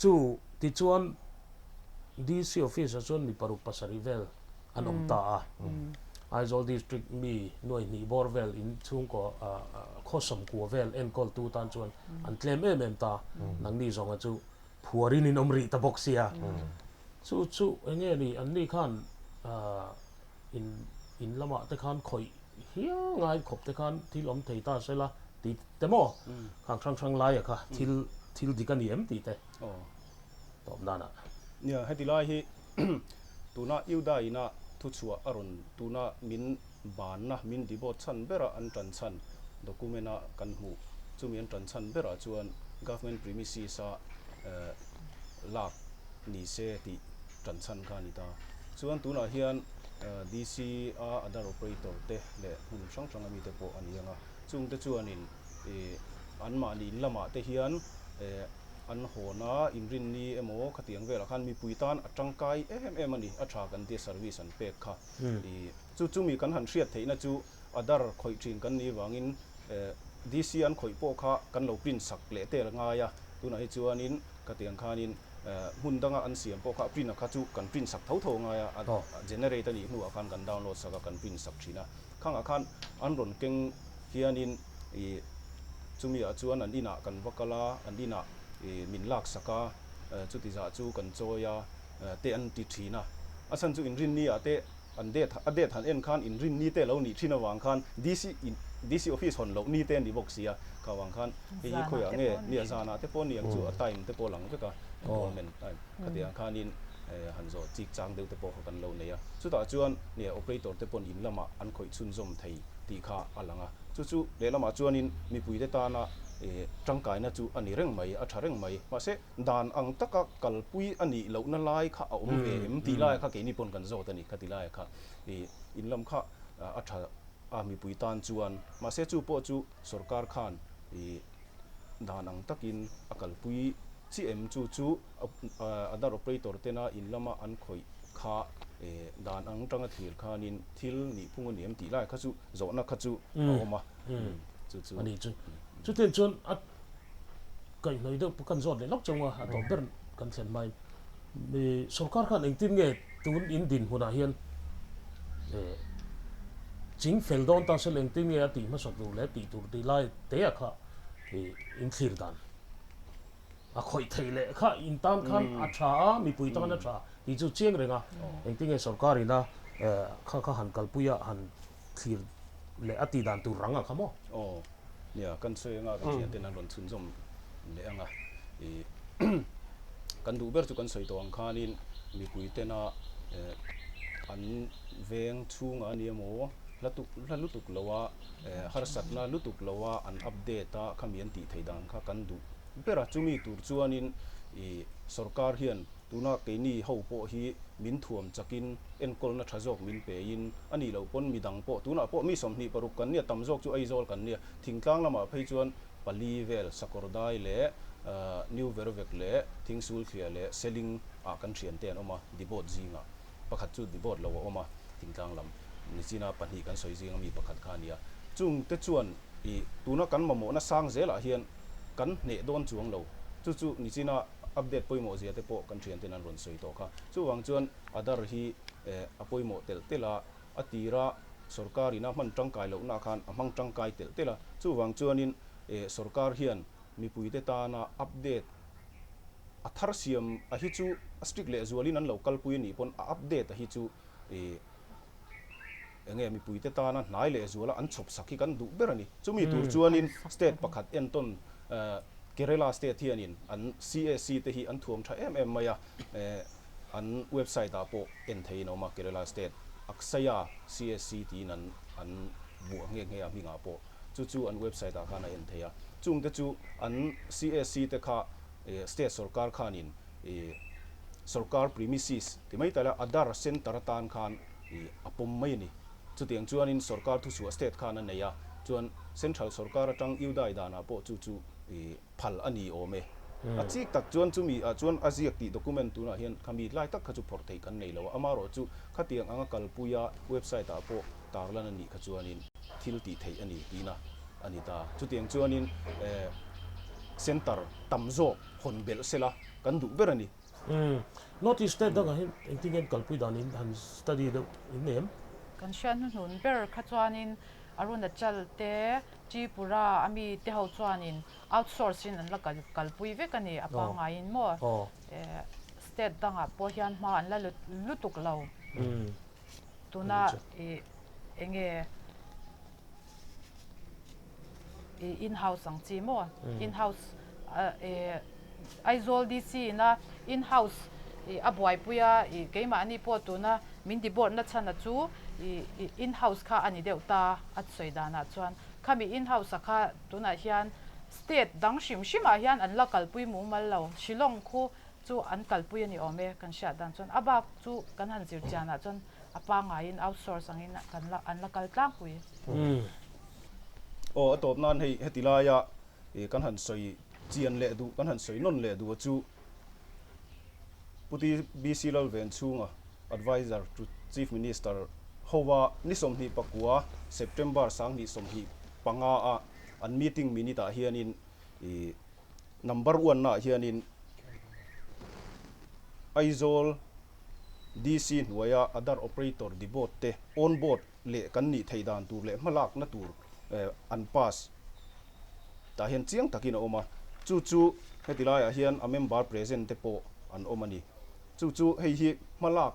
chu tichuan DC office ah chuan mi paruk pasarih vel an awm ta a, Aizawl District mi nuai hnih bawr vel in chhungkaw khaw sawmkua vel enkawltu tan chuan an tlem em em ta, nangni zawnga chu phuarin in awm rih ta bawk sia. Chu chu eng nge ni an ni khan in in lamah te khan khawih hial ngai khawp te khan thil awm thei ta sela tih te maw khang hrang hrang laia kha thil thil dik a ni em tih te tawp danah. Nia heti lai hi tuna Iuda ina thuchhuah a rawn tuna min banna min dibawt chhan bera an tan chhan document a kan hmuh chumi an tan chhan berah chuan government premises a lak ni se tih tan chhan kha a ni ta. Chuan tunah hian DC a other operator te leh hmun hrang hrang a mite pawh a ni ang a, chungte chuanin anmahni in lamah te hian an hawn a, inrinni emaw khatiang velah khan mipui tan a tangkai em em a ni, a tha kan tia service an pek kha. Chu chumi kan han hriat theihna chu Aadhaar khawih thin kan nih vangin DC an khawih pawh kha kan lo print sak leh tel ngai a, tunah hi chuanin khatiang khanin hmun danga an siam pawh kha a print a kha chu kan print sak tho tho ngai a, a generate a nih hnuah khan kan download sak a kan print sak thin a, khangah khan an rawn keng hianin ih chumi ah chuan an inah kan va kal a, an inah ih min lak sak a, chuti zah chu kan chawi a te an ti thin a, a chhan chu inrinni ah te An date a date han en khan inrin ni te lo nih thin avang khan DC in DC office hawn loh ni te a ni bawk sia, kha avang khan hei hi khawiah nge nia zanah te pawh ni ang chu a time te pawh lang vek a enrollment time khati ang khanin han zawh chik chang deuh te pawh kha kan lo nei a, chutah chuan nia operator te pawn in lamah an khawih chhunzawm thei tih kha a lang a, chu chu lehlamah chuanin mipui te tana tangkaina chu a ni reng mai a tha reng mai mahse Dan ang taka kalpui a nih lohna lai kha a awm ve em tih laia kha keini pawn kan zawt a ni khati laia kha ih in lam kha a tha a mipui tan chuan mahse chu pawh chu sorkar khan ih dan ang takin a kalpui chiah em chu chu Aadhaar operator tena in lama an khawih kha. Dan ang tanga thlir khanin thil nihphung a ni em tih lai kha chu zawhna kha chu a awm a, chu chu. A ni chu. Chutiang chuan a kaihhnawih deuh kan zawt leh lawk chauh a, a tawp ber kan thlen hmain sorkar khan engtin nge tun in dinhmunah hian ching fel dawn ta se engtin nge a tih hmasak tur leh tih tur tih lai te a kha in thlir dan. A khawih theih leh kha in tan khan a tha a, mipui tan a tha tih chu chiang reng a, engtinge sorkar ina kha kha han kalpui a han thlir leh a tih dan tur rang a kha maw? Aw, nia kan sawi anga kan thian ten an rawn chhunzawm leh anga i kan duh ber chu kan sawi tawh ang khanin mipui tena an veng chhungah a ni emaw hla tuk hla lutuk lo a harsatna lutuk lo a an update a khami an tih theih dan kha kan duh ber a, chumi tur chuanin ih sorkar hian tuna keini ho pawh hi min thuam chakin enkawlna tha zawk min pein a nih loh pawn midang pawh tunah pawh mi 26 kan nia tam zawk chu Aizawl kan nia thingtlang lamah phei chuan pali vel Sakawrdai leh New Vervek leh Thingsulthliah leh Seling ah kan thiante an awm a Dibawt zingah pakhat chu Dibawt lo a awm a thingtlang lam nichina pahnih kan sawi zinga mi pakhat kha a nia chungte chuan ih tuna kan mamawhna sang zelah hian kan hneh dawn chuang lo. Chu chu nichina update pawimawh zia te pawh kan thianten an rawn sawi tawh kha. Chuvang chuan Aadhaar hi a pawimawh telh telh a, a tira sorkar ina hman tangkai lohna khan a hmang tangkai telh telh a. Chuvang chuanin sorkar hian mipuite tana update a thar siam a hi chu a strict lehzualin an lo kalpui a nih pawn a update a hi chu Enge mipuite tana hnai leh zuala an chhawp sak hi kan duh ber a ni. Chumi tur chuanin state pakhat entawn Kerala state hianin an CAC te hi an thuam tha em em mai a, an website ah pawh en theihin a awm a, Kerala state Aksaya CAC tiin an an buah nghe nghe a hmingah pawh chu chu an website ah khan a en thei a. Chungte chu an CAC te kha state sorkar khanin Sorkar premises ti mai ta ila Aadhaar Centre atan khan a pawm mai a ni. Chutiang chuanin sorkar thuchhuah state khan a nei a, chuan central sorkar atang Udai danah pawh chu chu phal a ni awm e. A chik tak chuan chumi ah chuan a ziak tih document tunah hian khami lai tak kha chu phawrh theih kan nei lo a, amaherawhchu khatiang anga kalpuia website ah pawh tarlan a nih kha chuanin thil tih theih a ni tihna a ni ta. Chutiang chuanin centre tam zawk hawn belh sela kan duh ber a ni. Umm. North East State dangah hian engtin nge an kalpui dan in han study deuh in nei em? Kan hriat hnuhnun ber kha chuanin Arunachal te, Tripura a mi te ho chuanin outsource in an la kalpui vek a ni a pangaiin maw? State dangah pawh hian hma an la lutuk lo. Tuna ih enge ih in house ang chi maw in house eh Aizawl DC ina in house ih a buaipui a ih keimahni pawh tuna min ti board na chhan a chu ih in house kha a ni deuh ta a sawi danah chuan khami in house a kha tunah hian state dang hrim hrimah hian an la kalpui mumal lo Shillong khu chu an kalpui a ni awm e, kan hriat dan chuan a bak chu kan han zir chianah chuan a pangaiin outsource angin kan la an la kal tlangpui. Aw a tawp nan hei heti laia kan han sawi chian leh duh kan han sawi nawn leh duh a chu Pu TBC Lalven chhunga Adviser to Chief Minister hova ni 29 September 2025 a an meeting minute ah hianin Number one ah hianin Aizawl DC hnuaia Aadhaar Operator Debot te on board leh kan nih theih dan tur leh hmalakna tur an pass tah hian chiang takin a awm a. Chu chu heti laiah hian a member present te pawh an awm a ni. Chu chu hei hi hmalak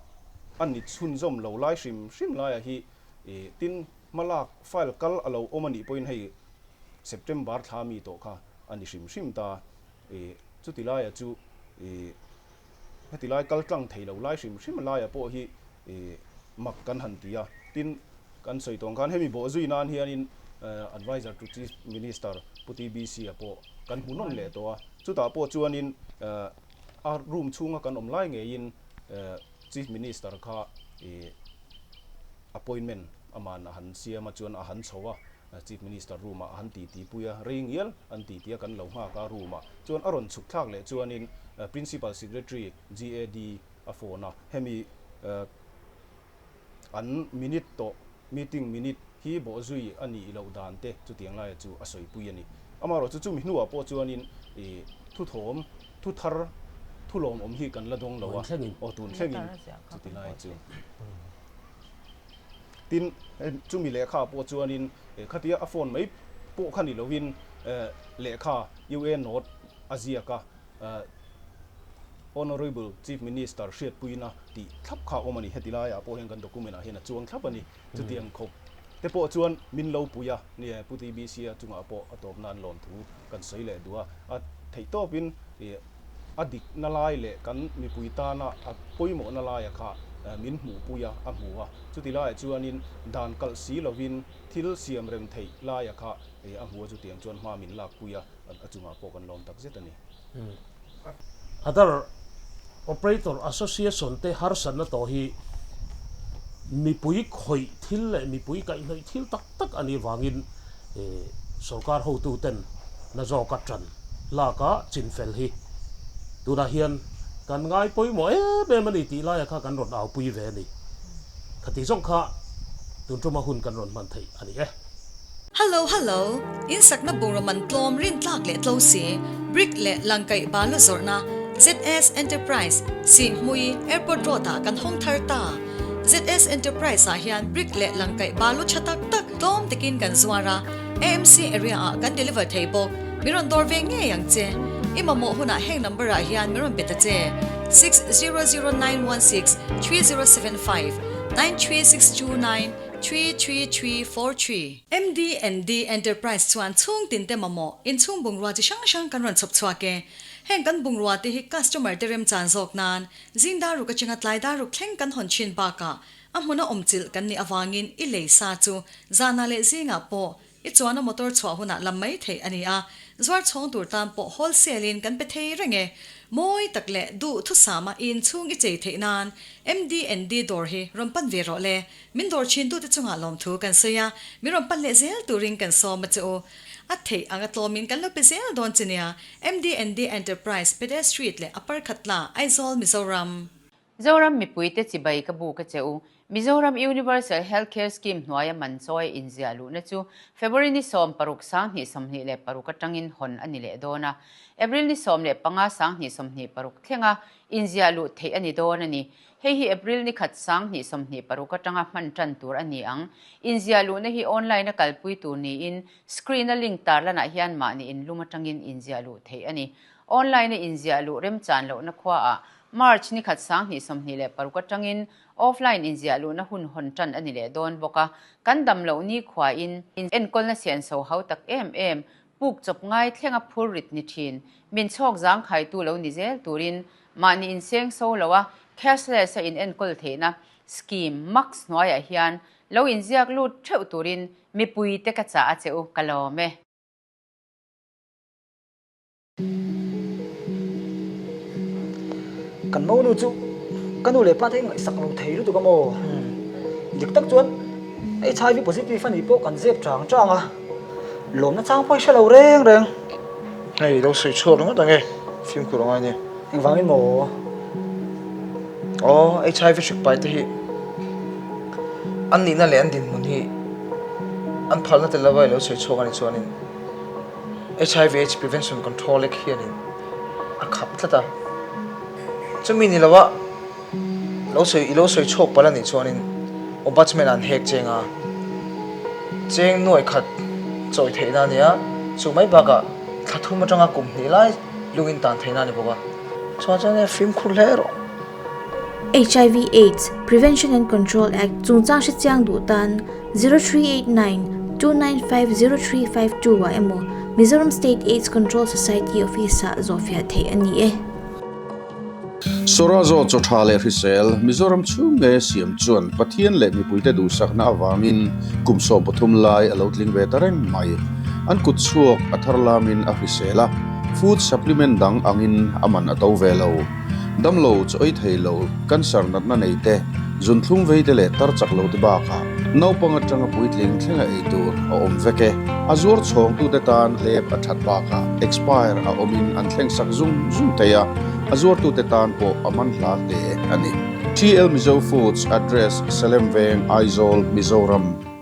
a ni chhunzawm lo lai hrim hrim laiah hi tin hmalak file kal a lo awm a nih pawhin hei September thla mi tawh kha a ni hrim hrim ta. I chuti laia chu i heti lai kal tlang thei lo lai hrim hrim laia pawh hi i mak kan han ti a. Tin, kan sawi tawng khan hemi bawh zui nan hianin Adviser to Chief Minister Pu TBC a pawh kan hmu nawn leh tawh a. Chutah pawh chuanin a room chhunga kan awm lai ngeiin Chief Minister kha i appointment aman a han siam a chuan a han chho a. Chief Minister room ah a han titi pui a, rei ngial an titi a kan lo nghak a room ah chuan a rawn chhuk thlak leh chuanin Principal Secretary GAD a phone a, hemi. an minute tawh, meeting minute, hi bawhzui a nih loh dan te chutiang laia chu a sawipui a ni. Amaherawhchu chumi hnuah pawh chuanin ih thuthawm, thu thar, thu lawmawm hi kan la dawng lo a, aw tun thlengin chuti lai chu. Tin, chumi lehkha pawh chuanin khatia a phone mai pawh kha ni lovin lehkha UA note a ziak a, Honourable Chief Minister hriatpuina tih thlap kha a awm a ni. Heti laiah pawh hian kan document ah hian a chuang thlap a ni. Chutiang khawp te pawh chuan min lo pui a, ni e, Pu TBC-a chungah pawh a tawp nan lawmthu kan sawi leh duh a. A theih tawpin a dikna lai leh kan mipui tana a pawimawhna laia kha min hmuhpui a, a hmu a. Chuti laiah chuanin dan kalh si lovin thil siam rem theih laia kha a hmu a, chutiang chuan hma min lakpui a, a chungah pawh kan lawm tak zet a ni. Other Operator Association te harsatna tawh hi mipui khawih thil leh mipui kaihhnawih thil tak tak a nih vangin sorkar hotuten na zawka tan lak a chinfel hi tunah hian kan ngai pawimawh em em a ni tih laia kha kan rawn aupui ve a ni. Khati zawng kha tun tuma hun kan rawn hman theih a ni e. Hello hello, in sakna bungraw man tlawm rin tlak leh tlo si, brick leh langkaih balu zawrhna ZS Enterprise, Sihhmui, Airport Road ah kan hawng thar ta. ZS Enterprise ah hian brick leh langkaih balu tha tak tak tlawm takin kan zuar a, AMC area ah kan deliver thei bawk. Mi rawn dawr ve ngei ang che. I mamawh hunah heng number ah hian mi rawn pe ta che, 600916 3075 93629 33343. MDND Enterprise chuan chhung tin te mamawh inchhung bungrua chi hrang hrang kan rawn chhawp chhuak e. Heng kan bungrua te hi customer te remchan zawk nan zing dar ruk atanga tlai dar ruk thleng kan hawn thin bakah a hmuna awm chilh kan nih avangin i lei sa chu zanah leh zingah pawh I chuan a motor chhuah hunah lam mai theih a ni a, zuar chhawng tur tan pawh wholesale in kan pe thei reng e. Mawi tak leh duh thusama i inchhung i chei theih nan MDND dawr hi rawn pan ve rawh le. Min dawr thin tute chungah lawmthu kan sawi a, min rawn pan leh zel turin kan sawm a che u. A theih anga tlawmin kan lo pe zel dawn che nia. MDND Enterprise, Pede Street leh Upper Khatla, Aizawl, Mizoram. Zoram mipuite chibai ka buk a che u. Mizoram Universal Health Care Scheme hnuaia man chawi inziah luhna chu February ni 16 2026 atangin hawn a ni leh dawn a. April ni 15 2026 thlenga inziah luh theih a ni dawn a ni. Hei hi April ni khat 2026 atanga hman tan tur a ni ang. Inziah luhna hi online a kalpui tur niin screen a link tarlanah hian mahni inlum atangin inziah luh theih a ni. Online a inziah luh remchan lohna khuaah March ni khat 2026 atangin offline inziah luhna hun hawn tan a ni leh dawn bawk a, kan dam loh ni khuain enkawlna sianso hau tak em em, puk chawp ngai thlenga phur rit ni thin, min chhawk zangkhaitu lo ni zel turin mahni inseng so lo a cashless a in enkawl theihna scheme max hnuaiah hian lo inziak lut theuh turin mipuite ka chah a che u ka lawm e. Kan monu chu ka nu leh pa te ngaihsak lo thei lutuk a maw? Dik tak chuan HIV positive a nih pawh kan zep chang chang a, lawmna chang pawh i hre lo reng reng. Hei lo sawi chhuak ringawt ang e, fimkhur a ngai nia. Engvangin maw? Aw, HIV hrik pai te hi an nihna leh an dinhmun hi an phalna tel lova i lo sawi chhuak a nih chuanin HIV Aids Prevention Control Act hianin a khap tlat a, chumi ni lova lo sawi i lo sawi chhuak palh a nih chuanin Ombudsman an hek cheng a, cheng nuai khat chawi theihna a ni a, chu mai bakah thla thum atanga kum hnih lai lungin tan theihna a ni bawk a. Chuan chuan e fimkhur hle rawh. HIV Aids, Prevention and Control Act chungchang hrechiang duh tan 0389 295 0352 ah emaw Mizoram State Aids Control Society Office ah zawhfiah theih a ni e. Sawrazo chaw tha leh hrisel Mizoram chhung nge siam chuan Pathian leh mipuite duhsakna avangin kum 13 lai a lo tling ve ta reng mai. An kut chhuak a thar lamin a hrisel a, food supplement dang angin a man a to ve lo. Damlo chaw ei thei lo, cancer natna nei te, zunthlum vei te leh tar chak lo te bakah naupang atanga puitling thlenga ei tur a awm vek e. A zuar chhawngtute tan hlep a that bakah expire a awmin an thleng sak zung zung thei a, a zuartute tan pawh a man hla hle a ni. TL Mizo Foods, Address, Salem Veng, Aizawl, Mizoram.